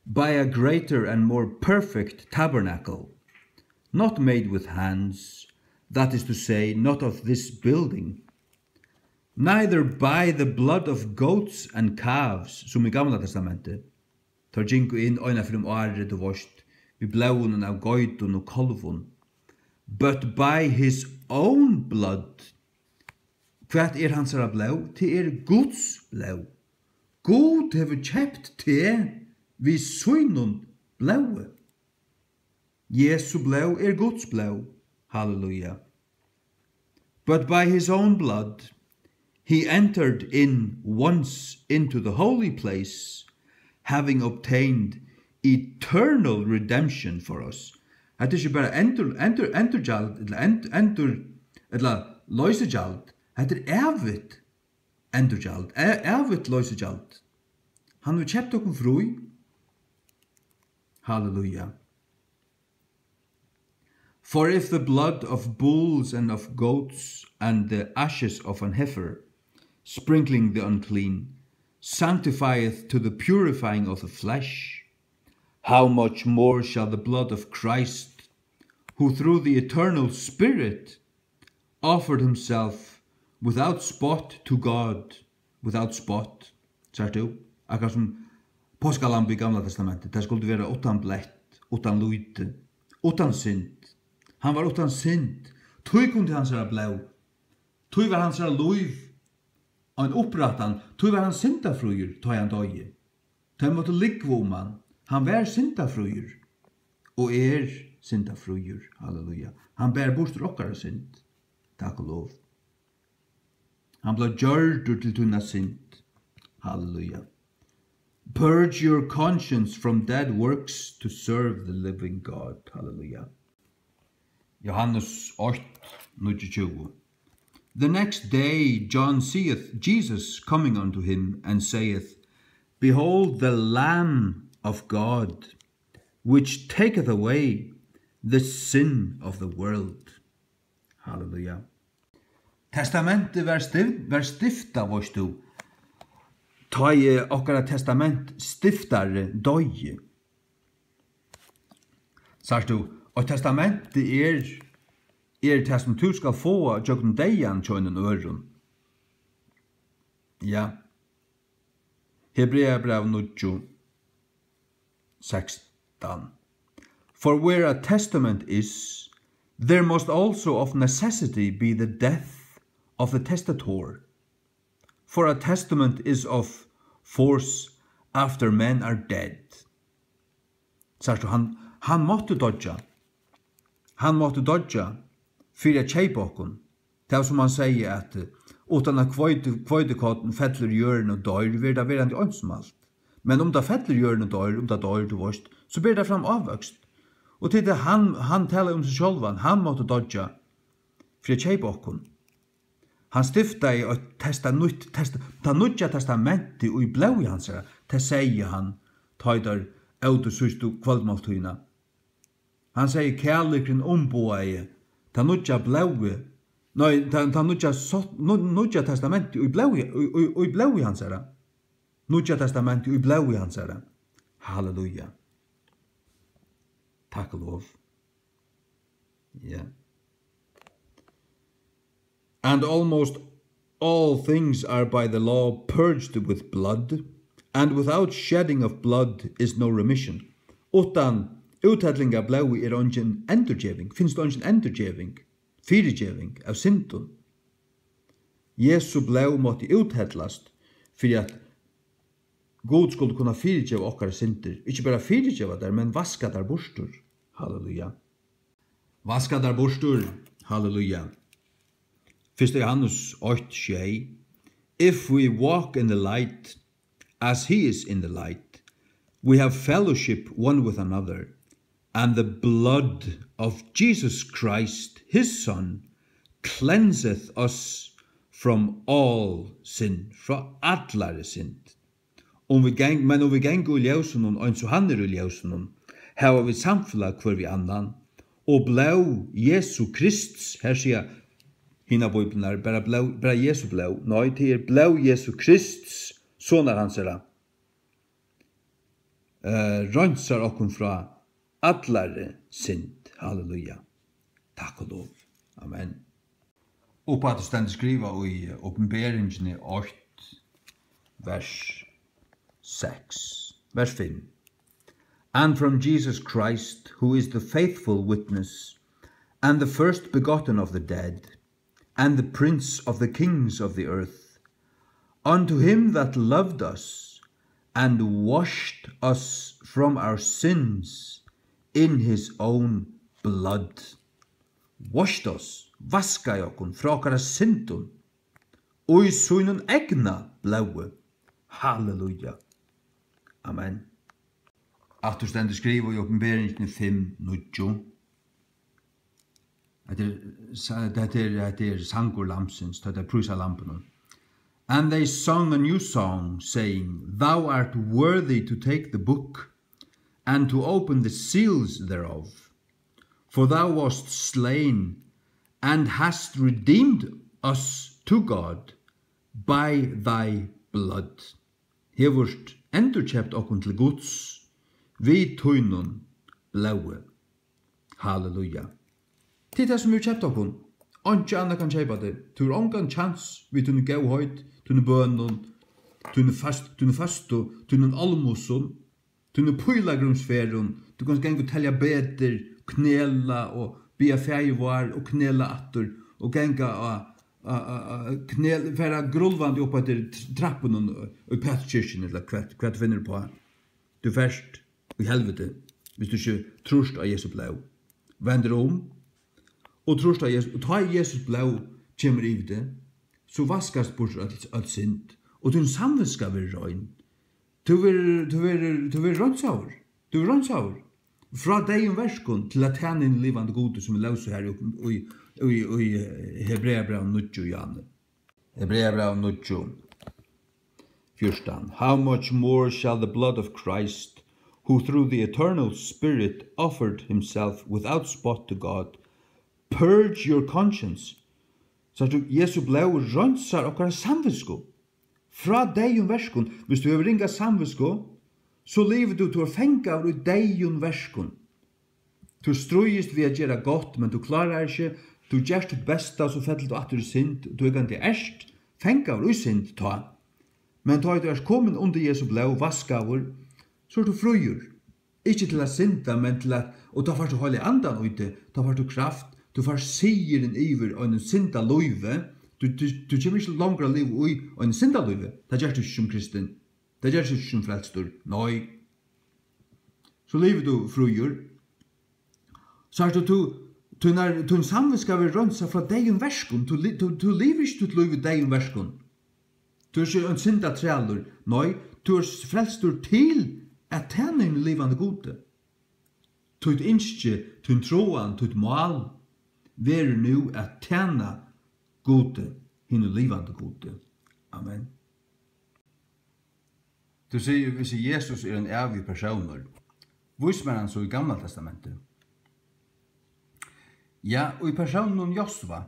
by a greater and more perfect tabernacle, not made with hands, that is to say, not of this building, neither by the blood of goats and calves, sum í Gamla Testamenti. Teir gingu inn eina ferð um árið, tú veist, við blóðinum av geitum og kálvum. But by his own blood. Hvat er hansara blóð? Tað er Guds blóð. Gud hevur keypt teg við sínum blóði. Jesu blóð er Guds blóð. Halleluja. But by his own blood he entered in once into the holy place, having obtained eternal redemption for us. Hetta er ikki bara endur, endur, endurgjald, ella end-, endur, ella loysigjald. Hetta er ævigt endurgjald, æ-, ævigt loysigjald. Hann hevur keypt okkum frí. Halleluja. For if the blood of bulls and of goats and the ashes of an heifer, sprinkling the unclean, sanctifieth to the purifying of the flesh, how much more shall the blood of Christ, who through the eternal Spirit offered himself without spot to God, without spot, sært tú? Akkurát sum páskalambið í Gamla Testamenti, tað skuldi vera uttan blett, uttan lýti, uttan synd. Hann var uttan synd. Tí kundi hansara blóð, tí var hansara lív ein upprættan, tí var hann syndafríur, tá ið hann doyði. Tey máttu lúgva um hann. Hann var syndafríur og er syndafríur. Halleluja. Hann bar burtur okkara synd. Takk og lov. Hann bleiv gjørdur til tína synd. Halleluja. Purge your conscience from dead works to serve the living God. Halleluja. Johannes eitt, níggjuogtjúgu. The next day John seeth Jesus coming unto him, and saith, Behold the Lamb of God, which taketh away the sin of the world. Halleluja. Testamentið var stiv-, var stiftað, veitst tú, tá ið okkara testamentstiftari doyði. Sært tú, og testamentið er, er tað, sum tú skalt fáa gjøgnum deyðan hjá einum øðrum. Ja. Hebreabræv níggju, sekstan. For where a testament is, there must also of necessity be the death of the testator. For a testament is of force after men are dead. Sært tú, hann, hann mátti doyggja. Hann mátti doyggja fyri at keypa okkum. Tað var sum hann segði, at, eh, uttan at hveiti-, hveitikorn fellur í jørðina og doyr, verður tað verandi einsamalt. Men um tað fellur í jørðina og doyr, um tað doyr, tú veist, so ber tað fram ávøkst. Og til tað hann, hann talar um seg sjálvan, hann mátti doyggja fyri at keypa okkum. Hann stiftaði eitt testa-, nýtt testa-, tað nýggja testamentið í blóði hansara, tað segði hann, tá ið teir ótu síðstu kvøldmáltíðina. Hann segði, kærleikin umboðaði tað nýggja blóðið, nei, tað, tað nýggja sátt-, nú-, nýggja testamentið í blóði, í, í, í blóði hansara. Nýggja testamentið í blóði hansara. Halleluja. Takk og lov. Ja. And almost all things are by the law purged with blood, and without shedding of blood is no remission. Uttan úthelling av blóði er eingin endurgeving, finst eingin endurgeving, fyrigeving av syndum. Jesu blóð mátti úthellast fyri at Gud skuldi kunna fyrigeva okkara syndir, ikki bara fyrigeva tær, men vaska tær burtur. Halleluja. Vaska tær burtur. Halleluja. Fyrsta Johannes eitt sjey. If we walk in the light, as he is in the light, we have fellowship one with another, and the blood of Jesus Christ, his Son, cleanseth us from all sin, frá allari synd. Um vit ganga, men um vit ganga í ljósinum, eins og hann er í ljósinum, hava vit samfelag hvør við annan, og blóð Jesu Krists, her siga hinar bíbliurnar, bara blóð, bara Jesu blóð. Nei, tað er blóð Jesu Krists, sonar hansara. eh, reinsar okkum frá allari synd. Halleluja. Takk og lov. Amen. Uppaftur stendur skrivað í Opinberingini eitt, vers seks, vers fimm. And from Jesus Christ, who is the faithful witness, and the first begotten of the dead, and the prince of the kings of the earth, unto him that loved us, and washed us from our sins in his own blood. Washed us, vaskaði okkum frá okkara syndum, í sínum egna blóði. Halleluja. Amen. Aftur stendur skrivað í Opinberingini fimm níggju. Hetta er, sa-, hetta er, hetta er sangur Lambsins, tá tey prísa Lambinum. And they sung a new song, saying, Thou art worthy to take the book, and to open the seals thereof. For thou wast slain, and hast redeemed us to God by thy blood. Hevur endurkeypt okkum til Guds við tínum blóði. Halleluja. Tað er tað, sum hevur keypt okkum. Einki annað kann keypa teg. Tú hevur ongan kjans við tíni góðheit, tíni bønum, tíni fast-, tíni føstu, tínum almusum, tínum pílagrímsferðum. Tú kanst ganga og telja betur, knela og biðja Faðir vár og knela aftur og ganga á, á, á, á knel-, fara grulvandi upp eftir tr-, trappunum í Pæturskirkjuni, ella hvat, hvat tú finnur uppá. Tú fert í helviti, viss tú ikki trýrt á Jesu blóð. Vendir um og trýrt á Jesus, og tá Jesus blóð kemur yvir teg, so vaskast burtur øll, øll synd, og tín samvitska verður rein. Tú verður, tú verður, tú verður reinsaður. Tú verður reinsaður. Frá deyðum verkum til at tæna hinum livandi Gudi, sum vit lósu har í, í, í, í Hebreabrævinum níggju, Johanne. Hebreabrævinum níggju, fjúrtan. How much more shall the blood of Christ, who through the eternal Spirit offered himself without spot to God, purge your conscience? Sært tú, Jesu blóð reinsar okkara samvitsku frá deyðum verkum. Viss tú hevur ringa samvitsku, so livir tú, tú ert fangaður í deyðum verkum. Tú stríðist við at gera gott, men tú klárar ikki. Tú gert títt besta, so fellur tú aftur í synd. Tú eigandi ert fangaður í synd tá. Men tá ið tú ert komin undir Jesu blóð, vaskaður, so ert tú fríur. Ikki til at synda, men til at, og tá fært tú Heilaga Andan í teg, tá fært tú kraft, tú fært sigurin yvir einum syndalívi. Tú, tú, tú kemur ikki longur at liva í einum syndalívi. Tað gert tú ikki sum kristin. Tað gert tú ikki sum frelstur. Nei. So livir tú fríur. Sært tú, tú, tínar, tín samvitska verður reinsað frá deyðum verkum. Tú li-, tú, tú livir ikki títt lív í deyðum verkum. Tú ert ikki ein syndatrælur. Nei, tú ert frelstur til at tæna hinum livandi Gudi. Títt ynski, tín tráan, títt mál verður nú at tæna Gudi, hinum livandi Gudi. Amen. Tú sigur, viss Jesus er ein ævigur persónur, vís mær hann so í Gamla Testamenti. Ja, í persóninum Josva.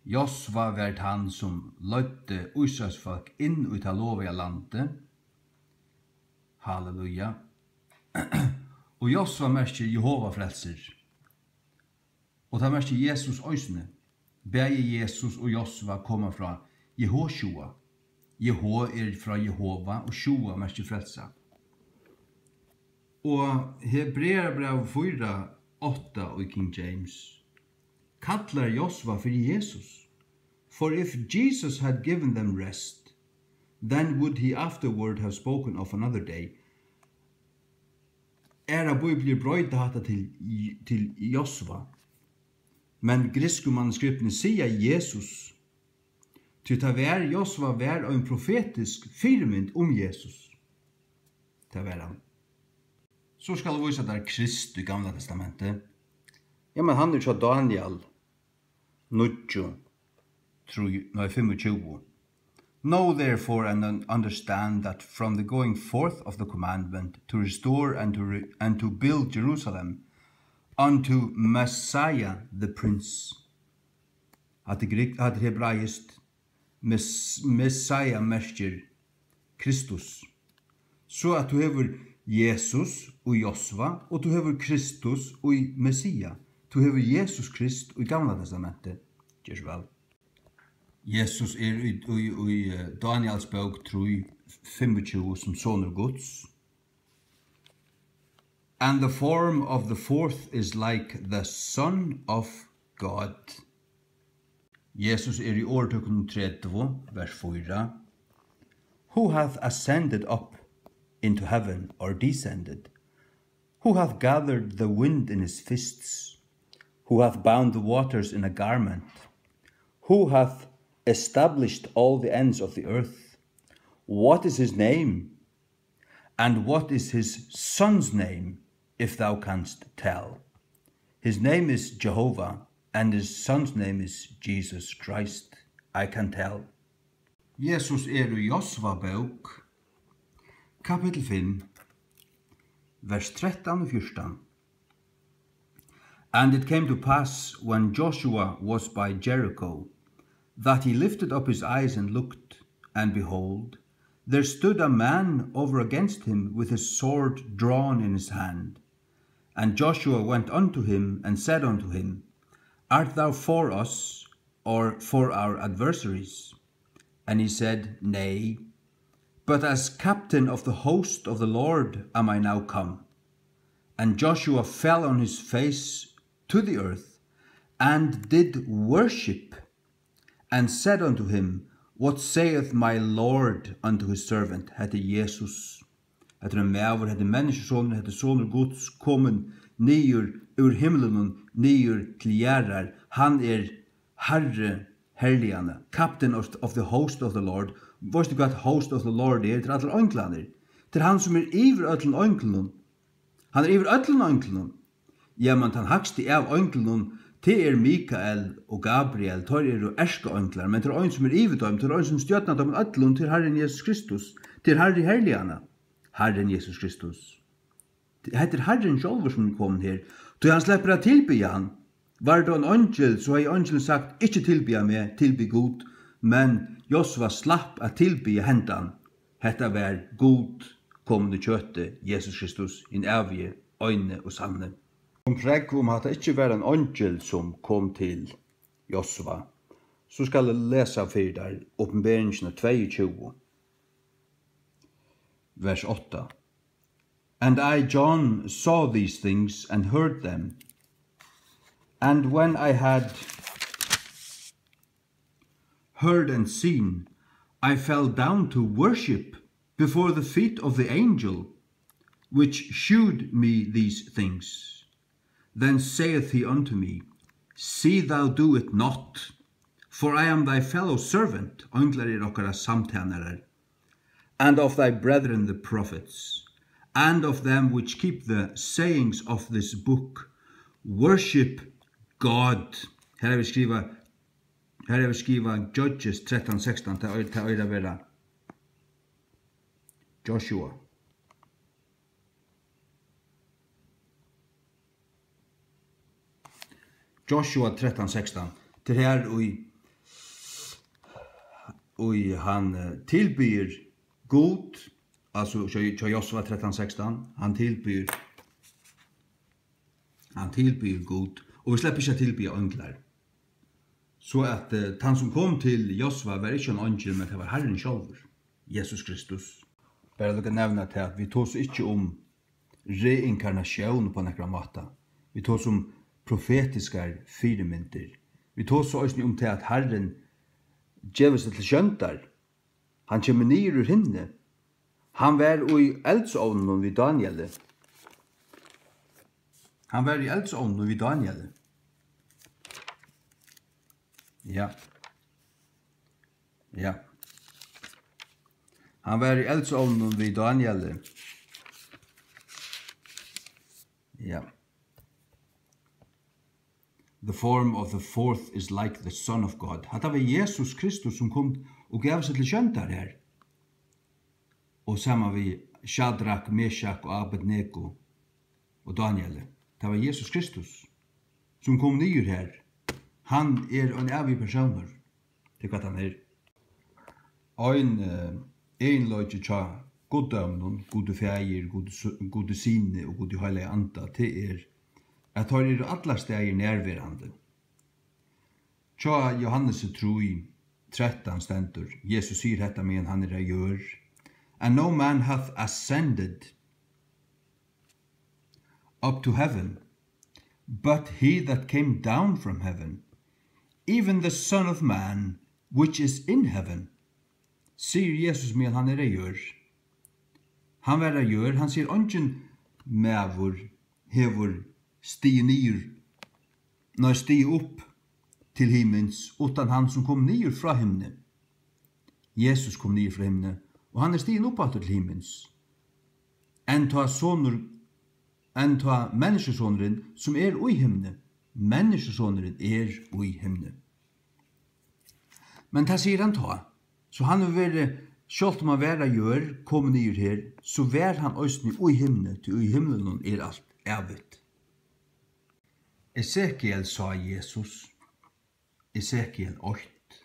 Josva var tann, sum leiddi Ísraelsfólk inn í tað lovaða landið. Halleluja. Og Josva merkir Jehova frelsir. Og tað merkir Jesus eisini. Bæði Jesus og Josva koma frá Jehoshua. Jeho er frá Jehova, og Shua merkir frelsa. Og Hebrearabræv fýra átta í King James kallar Josva fyri Jesus. For if Jesus had given them rest, then would he afterward have spoken of another day. Aðrar bíbliur broyta hatta til, til Josva. Men griksku manuskriptini siga Jesus, tí tað var, Josva var ein profetisk fyrimynd um Jesus. Tað var hann. So skal eg vísa tær Krist í Gamla Testamenti. Ja, men hann er hjá Daniel níggju, trý, nei, fimmogtjúgu. Know therefore and un-, understand that from the going forth of the commandment to restore and to re-, and to build Jerusalem unto Messiah the Prince. Hatta er grik-, hatta er hebraiskt. Mes-, Messiah merkir Kristus. So at tú hevur Jesus í Josva, og tú hevur Kristus í Messia. Tú hevur Jesus Krist í Gamla Testamenti. Ger so væl. Jesus er í, í, í, eh, Daniels bók trý fimmogtjúgu sum sonur Guds. And the form of the fourth is like the Son of God. Jesus er í Orðtøkunum tretivu, vers fýra. Who hath ascended up into heaven, or descended? Who hath gathered the wind in his fists? Who hath bound the waters in a garment? Who hath established all the ends of the earth? What is his name? And what is his son's name, if thou canst tell? His name is Jehovah, and his son's name is Jesus Christ. I can tell. Jesus er í Josva bók, kapittul fimm, vers trettan og fjúrtan. And it came to pass, when Joshua was by Jericho, that he lifted up his eyes and looked, and behold, there stood a man over against him with his sword drawn in his hand. And Joshua went unto him and said unto him, Art thou for us, or for our adversaries? And he said, Nay, but as captain of the host of the Lord am I now come. And Joshua fell on his face to the earth, and did worship, and said unto him, What saith my Lord unto his servant? Hetta er Jesus. Hetta er ein maður, hetta er menniskjusonur, hetta er sonur Guds, komin niður úr himlinum, niður til jarðar. Hann er Harri herliganna, captain of, of the host of the Lord. Veitst tú, hvat host of the Lord er? Tað er allir einglarnir. Tað er hann, sum er yvir øllum einglunum. Hann er yvir øllum einglunum. Ja, men tann hægsti av einglunum, tað er Mikael og Gabriel. Teir eru erkaeinglar, men tað er ein, sum er yvir teimum. Tað er ein, sum stjórnar teimum øllum. Tað er Harrin Jesus Kristus. Tað er Harri herliganna. Harrin Jesus Kristus. Hetta er Harrin sjálvur, sum er komin her. Tí hann sleppur at tilbiðja hann. Var tað ein eingil, so hevði eingilin sagt, Ikki tilbiðja meg, tilbið Gud. Men Josva slapp at tilbiðja hendan. Hetta var Gud komin í kjøti, Jesus Kristus, hin ævigi, eini og sanni. Um prógv um hatta ikki var ein eingil, sum kom til Josva, so skal eg lesa fyri tær Opinberingina tveyogtjúgu, vers átta. And I, John, saw these things and heard them. And when I had heard and seen, I fell down to worship before the feet of the angel which shewed me these things. Then saith he unto me, See thou do it not, for I am thy fellow servant, einglar eru okkara samtænarar, and of thy brethren the prophets, and of them which keep the sayings of this book. Worship God. Her hava vit skrivað, her hava vit skrivað Judges trettan sekstan, tað eigur, tað eigur at vera Joshua. Joshua trettan sekstan. Tað er her í, í hann, eh, tilbiður Gud, altso hjá, hjá Joshua trettan sekstan, hann tilbiður, hann tilbiður Gud, og vit sleppa ikki at tilbiðja einglar. So at, eh, tann sum kom til Josva var ikki ein eingil, men tað var Harrin sjálvur, Jesus Kristus. Bara líka nevna tað, at vit tosa ikki um reinkarnatión upp á nakran máta. Vit tosa um profetiskar fyrimyndir. Vit tosa eisini um tað, at Harrin gevur seg til sjóndar. Hann kemur niður úr himni. Hann var í eldsovninum við Danieli. Hann var í eldsovninum við Danieli. Ja. Ja. Hann var í eldsovninum við Danieli. Ja. The form of the fourth is like the Son of God. Hatta var Jesus Kristus, sum kom og gav seg til sjóndar her. Og saman við Shadrak, Meshach og Abednego og Danieli. Tað var Jesus Kristus, sum kom niður her. Hann er ein ævigur persónur. Tað er hvat hann er. Ein, eh, eginleiki hjá guddóminum, Gudi Faðir, Gudi Su-, Gudi Syni og Gudi Heilaga Anda, tað er, at teir eru allar staðir nærverandi. Hjá Johannesi trý trettan stendur, Jesus sigur hetta meðan hann er á jørð, "And no man hath ascended up to heaven, but he that came down from heaven, even the Son of Man, which is in heaven," sigur Jesus meðan hann er á jørð. Hann var á jørð, hann sigur, eingin maður hevur stigið niður, nei, stigið upp til himins, uttan hann sum kom niður frá himni. Jesus kom niður frá himni, og hann er stigin upp aftur til himins. Enn tá sonur, enn tá menniskjusonurin, sum er í himni, menniskjusonurin er í himni. Men tað sigur hann tá. So hann hevur verið, sjálvt um hann var á jørð, komin niður her, so var hann eisini í himni, tí í himlinum er alt ævigt. Esekiel sá Jesus. Esekiel eitt.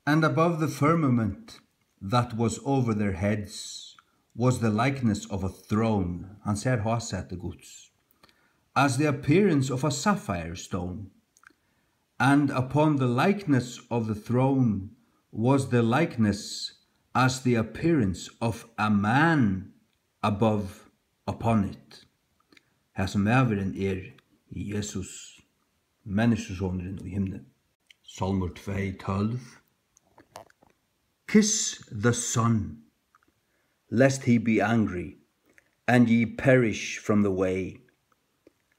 And above the firmament that was over their heads was the likeness of a throne. Hann sær hásæti Guds. As the appearance of a sapphire stone. And upon the likeness of the throne was the likeness as the appearance of a man above upon it. Hasin maðurin er Jesus, menniskjusonurin í himni. Sálmur tvey tólv. Kiss the Son, lest he be angry, and ye perish from the way,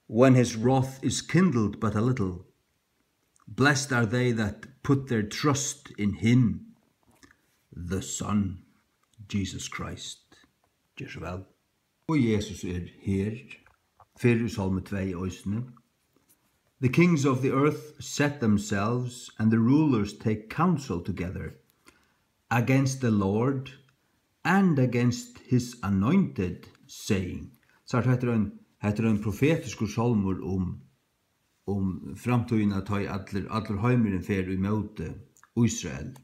when his wrath is kindled but a little. Blessed are they that put their trust in him, the Son, Jesus Christ. Ger so væl. Og Jesus er her, fyrr í Sálmi tvey eisini. The kings of the earth set themselves, and the rulers take counsel together against the Lord and against his anointed, saying. So hetta er ein, hetta er ein profetiskur sálmur um, um framtíðina, tá ið allur, allur heimurin fer ímóti Ísrael.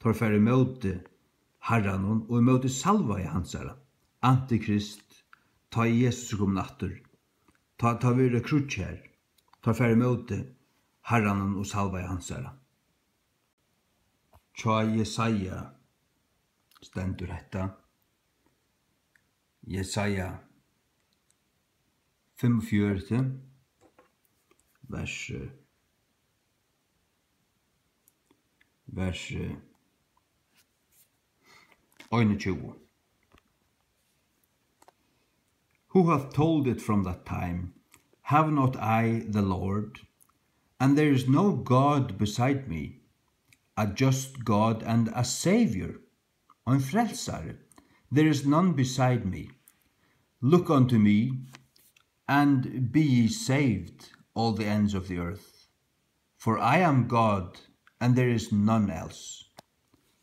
Teir fara ímóti Harranum og ímóti salvaða hansara, Antikrist, tá ið Jesus er komin aftur. Tá, tá verður eitt kríggj har. Teir fara ímóti Harranum og salvaða hansara. Hjá Jesaja stendur hetta. Jesaja fimmogfjøruti, vers, vers einogtjúgu. Who hath told it from that time? Have not I the Lord? And there is no God beside me, a just God and a Saviour, ein frelsari. There is none beside me. Look unto me, and be ye saved, all the ends of the earth. For I am God, and there is none else.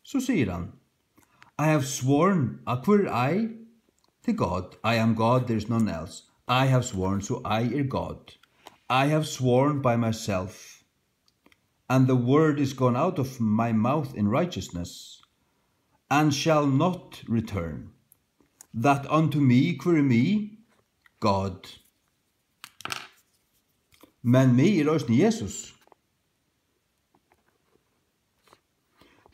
So sigur hann, I have sworn, a hvør er I? Til God, I am God, there is none else. I have sworn, so I er God. I have sworn by myself, and the word is gone out of my mouth in righteousness, and shall not return, that unto me, hvør er me? God. Men me er eisini Jesus.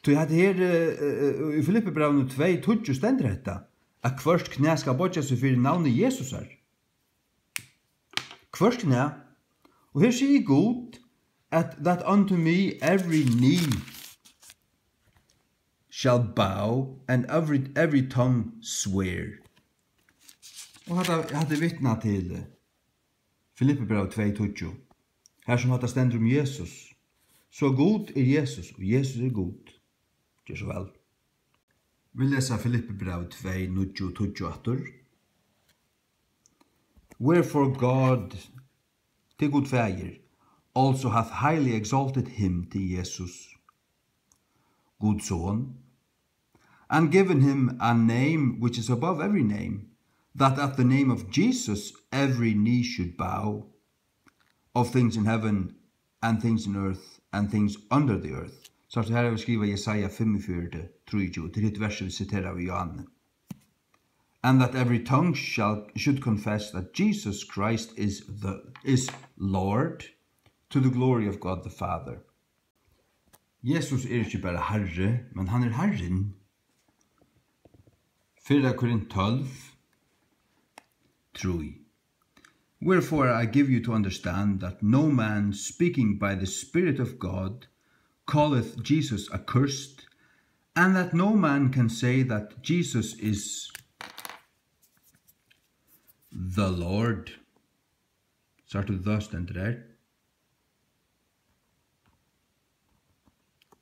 Tí hetta her, eh, eh, í Filippibrævinum tvey tíggju stendur hetta, at hvørt knæ skal boyggja seg fyri navni Jesusar. Hvørt knæ. Og her sigur Gud, at that unto me every knee shall bow and every, every tongue swear. Og hatta, hatta er vitnað til, eh, Filippibræv tvey tíggju, har sum hatta stendur um Jesus. So Gud er Jesus, og Jesus er Gud. Ger so væl. Vit lesa Filippibræv tvey, níggju og tíggju aftur. Wherefore God, til Gud Faðir, also hath highly exalted him, til Jesus, Guds son, and given him a name which is above every name, that at the name of Jesus every knee should bow, of things in heaven and things in earth and things under the earth. Sært tú, her hevur skrivað Jesaja fimmogfjøruti, trýogtjúgu, til hitt versið, vit sitera við Johanne. And that every tongue shall, should confess that Jesus Christ is the, is Lord, to the glory of God the Father. Jesus er ikki bara Harri, men hann er Harrin. Fyrra Korint tólv, trý. Wherefore I give you to understand that no man speaking by the Spirit of God calleth Jesus accursed, and that no man can say that Jesus is the Lord. Sært tú, the stendur har.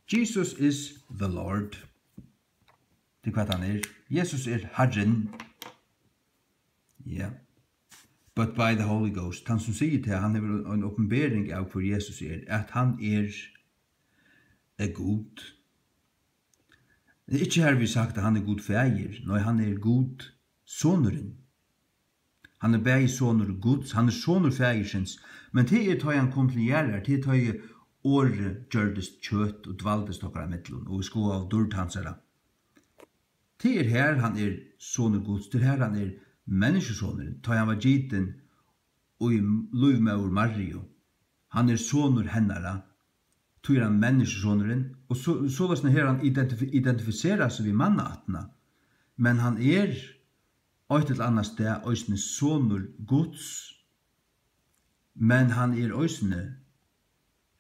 Jesus is the Lord. Tað er hvat hann er. Jesus er Harrin. Ja. But by the Holy Ghost. Hann sum sigur tað, hann hevur ein opinbering av, hvør Jesus er, at hann er, er Gud. Ikki har við sagt, at hann er Gud Faðir. Nei, hann er Gud Sonurin. Hann er bæði sonur Guds, hann er sonur Faðirsins, men tað er, tá ið hann kom til jarðar, tað er, tá ið Orðið gjørdist kjøt og dvaldist okkara millum, og vit skoðaðu dýrd hansara. Tað er her, hann er sonur Guds, tað er her, hann er menniskjusonurin, tá ið hann var gitin í lívmóður Mariu. Hann er sonur hennara, tí er hann menniskjusonurin, og so, soleiðis hevur hann identifi-, identifiserað seg við mannaættina. Men hann er eitt ella annað stað eisini sonur Guds, men hann er eisini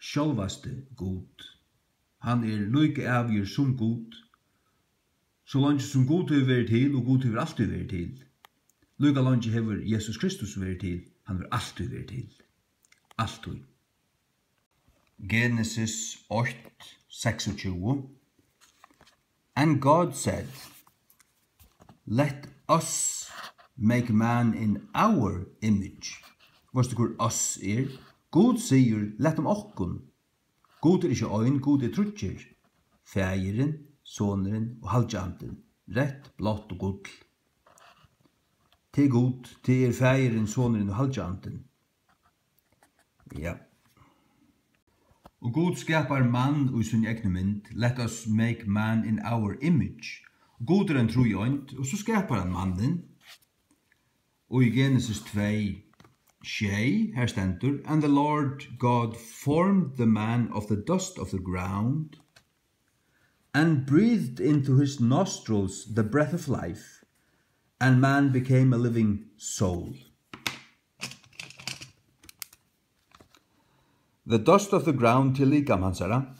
sjálvasti Gud. Hann er líka ævigur sum Gud. So leingi sum Gud hevur verið til, og Gud hevur altíð verið til, líka leingi hevur Jesus Kristus verið til. Hann hevur altíð verið til. Altíð. Genesis eitt, seksogtjúgu. And God said, "Let us make man in our image." Veitst tú, hvør us er? Gud sigur, "Lat okkum." Gud er ikki ein, Gud er tríggir. Faðirin, Sonurin og Halgi Andin. Reytt, blátt og gull. Tað er Gud, tað er Faðirin, Sonurin og Halgi Andin. Ja. Og Gud skapar mann í síni egnu mynd. "Let us make man in our image." Gud er ein tríeind, og so skapar hann mannin. Og í Genesis tvey, sjey, her stendur, "And the Lord God formed the man of the dust of the ground, and breathed into his nostrils the breath of life, and man became a living soul." The dust of the ground til likam hansara.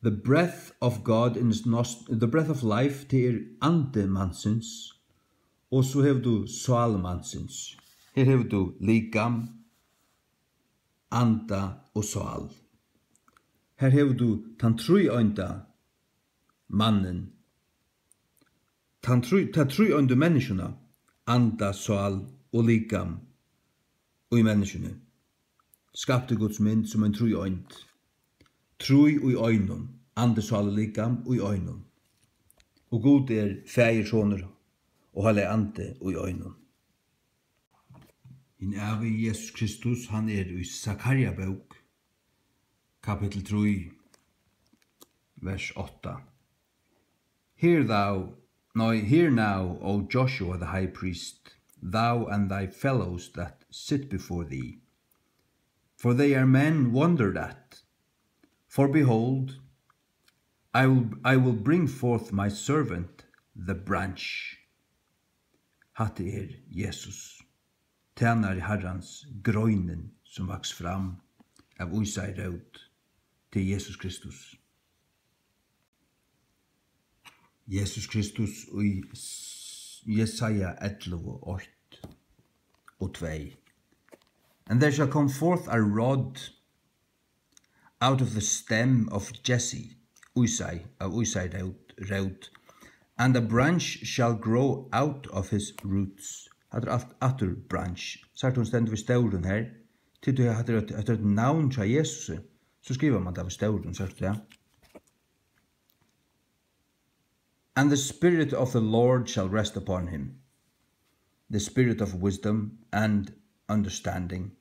The breath of God in his nost-, the breath of life, tað er andi mansins, og so hevur tú sál mansins. Her hevur tú likam, anda og sál. Her hevur tú tann tríeinda mannin, tann trí-, ta tríeindu menniskjuna, anda, sál og likam í menniskjuni. Skapt í Guds mynd sum ein tríeind. Trý í einum, andi, sál og likam í einum. Og Gud er Faðir, Sonur og Heilagi Andi í einum. Hin ævigi Jesus Kristus, hann er í Sakarja bók, kapittul trý, vers átta. Hear thou, no, hear now, O Joshua the high priest, thou and thy fellows that sit before thee. For they are men wondered at. For behold, I will, I will bring forth my servant, the branch. Hatta er Jesus, tænari Harrans, greinin sum vaks fram av Ísai rót, tað er Jesus Kristus. Jesus Kristus í S-, Jesaja ellivu, eitt og tvey. And there shall come forth a rod out of the stem of Jesse, Ísai, av Ísai rót, rót, and a branch shall grow out of his roots. Hatta er alt aftur branch. Sært tú, hon stendur við stórum her? Tí tú, hatta er eitt, hatta er eitt navn hjá Jesusi. So skrivar mann tað við stórum, sært tú tað? And the Spirit of the Lord shall rest upon him, the Spirit of wisdom and understanding,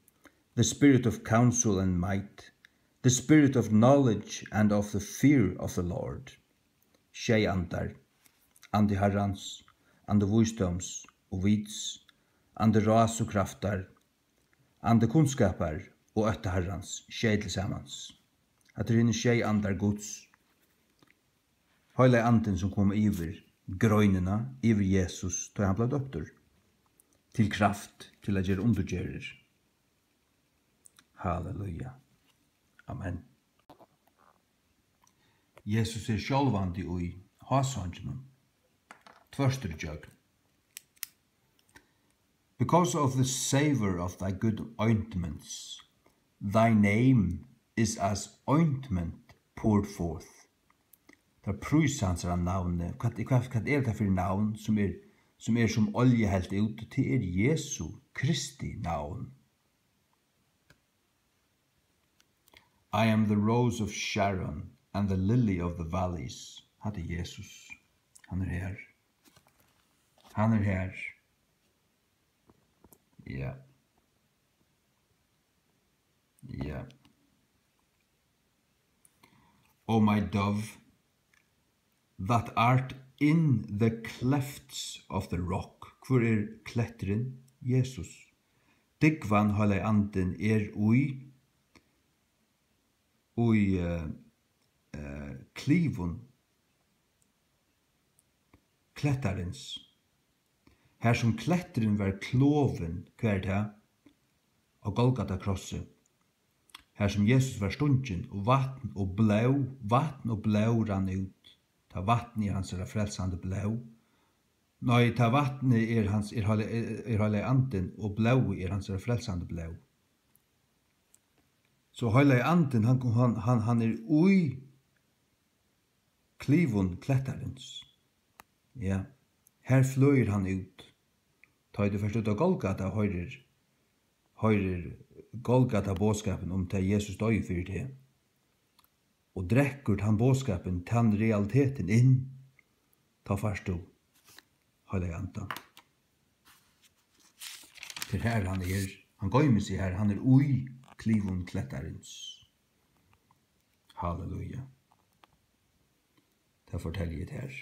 the Spirit of counsel and might, The spirit of knowledge and of the fear of the Lord. Sjey andar. Andi Harrans, andi vísdóms og vits, andi ráðs og kraftar, andi kunnskapar og ótta Harrans, sjey til samans. Hatta eru hinir sjey andar Guds. Heilagi Andin, sum kom yvir greinina, yvir Jesus, tá hann bleiv døptur, til kraft, til at gera undurgerðir. Halleluja. Amen. Jesus er sjálvandi í hásanginum, tvørtur ígjøgn. Because of the savour of thy good ointments, thy name is as ointment poured forth. Tær prísa hansara navni. Hvat, hvat, hvat er tað fyri navn, sum er, sum er sum olja helt út? Tað er Jesu Kristi navn. I am the rose of Sharon and the lily of the valleys. Hatta er Jesus. Hann er her. Hann er her. Ja. Ja. O my dove, that art in the clefts of the rock. Hvør er kletturin? Jesus. Dúgvan, Heilagi Andin, er í, í, eh, eh, klivum klettarins. Har sum kletturin var klofin, hvar er tað? Á Golgata krossi. Har sum Jesus var stungin, og vatn og blóð, vatn og blóð rann út. Tað vatn er hansara frelsandi blóð. Nei, tað vatnið er hans, er heila-, er, er Heilagi Andin, og blóðið er hansara frelsandi blóð. So Heilagi Andin, hann, hann, hann, hann er í klivum klettarins. Ja, har flýgur hann út. Tá ið tú fert út á Golgata, hoyrir, hoyrir Golgata boðskapin um tað, Jesus doyði fyri teg, og drekkur tann boðskapin, tann realitetin inn, tá fært tú Heilaga Andan. Tað er har hann er. Hann goymir seg har. Hann er í klivum klettarins. Halleluja. Tað fortelji eg tær.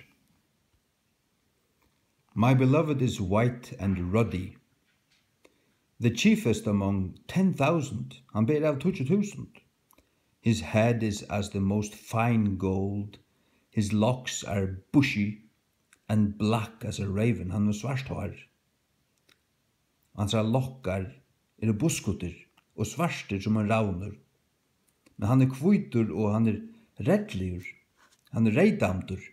My beloved is white and ruddy, the chiefest among ten thousand. Hann ber av tíggju túsund. His head is as the most fine gold, his locks are bushy and black as a raven. Hann hevur svart hár. Hansara lokkar eru buskuttir og svartir sum ein ravnur. Men hann er hvítur og hann er reyðligur. Hann er reyðdamdur.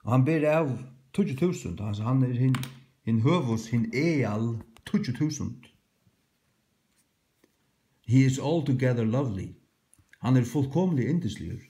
Og hann ber av tíggju túsund. Hann, hann er hin, hin høvus, hin eal tíggju túsund. He is altogether lovely. Hann er fullkomiliga yndisligur.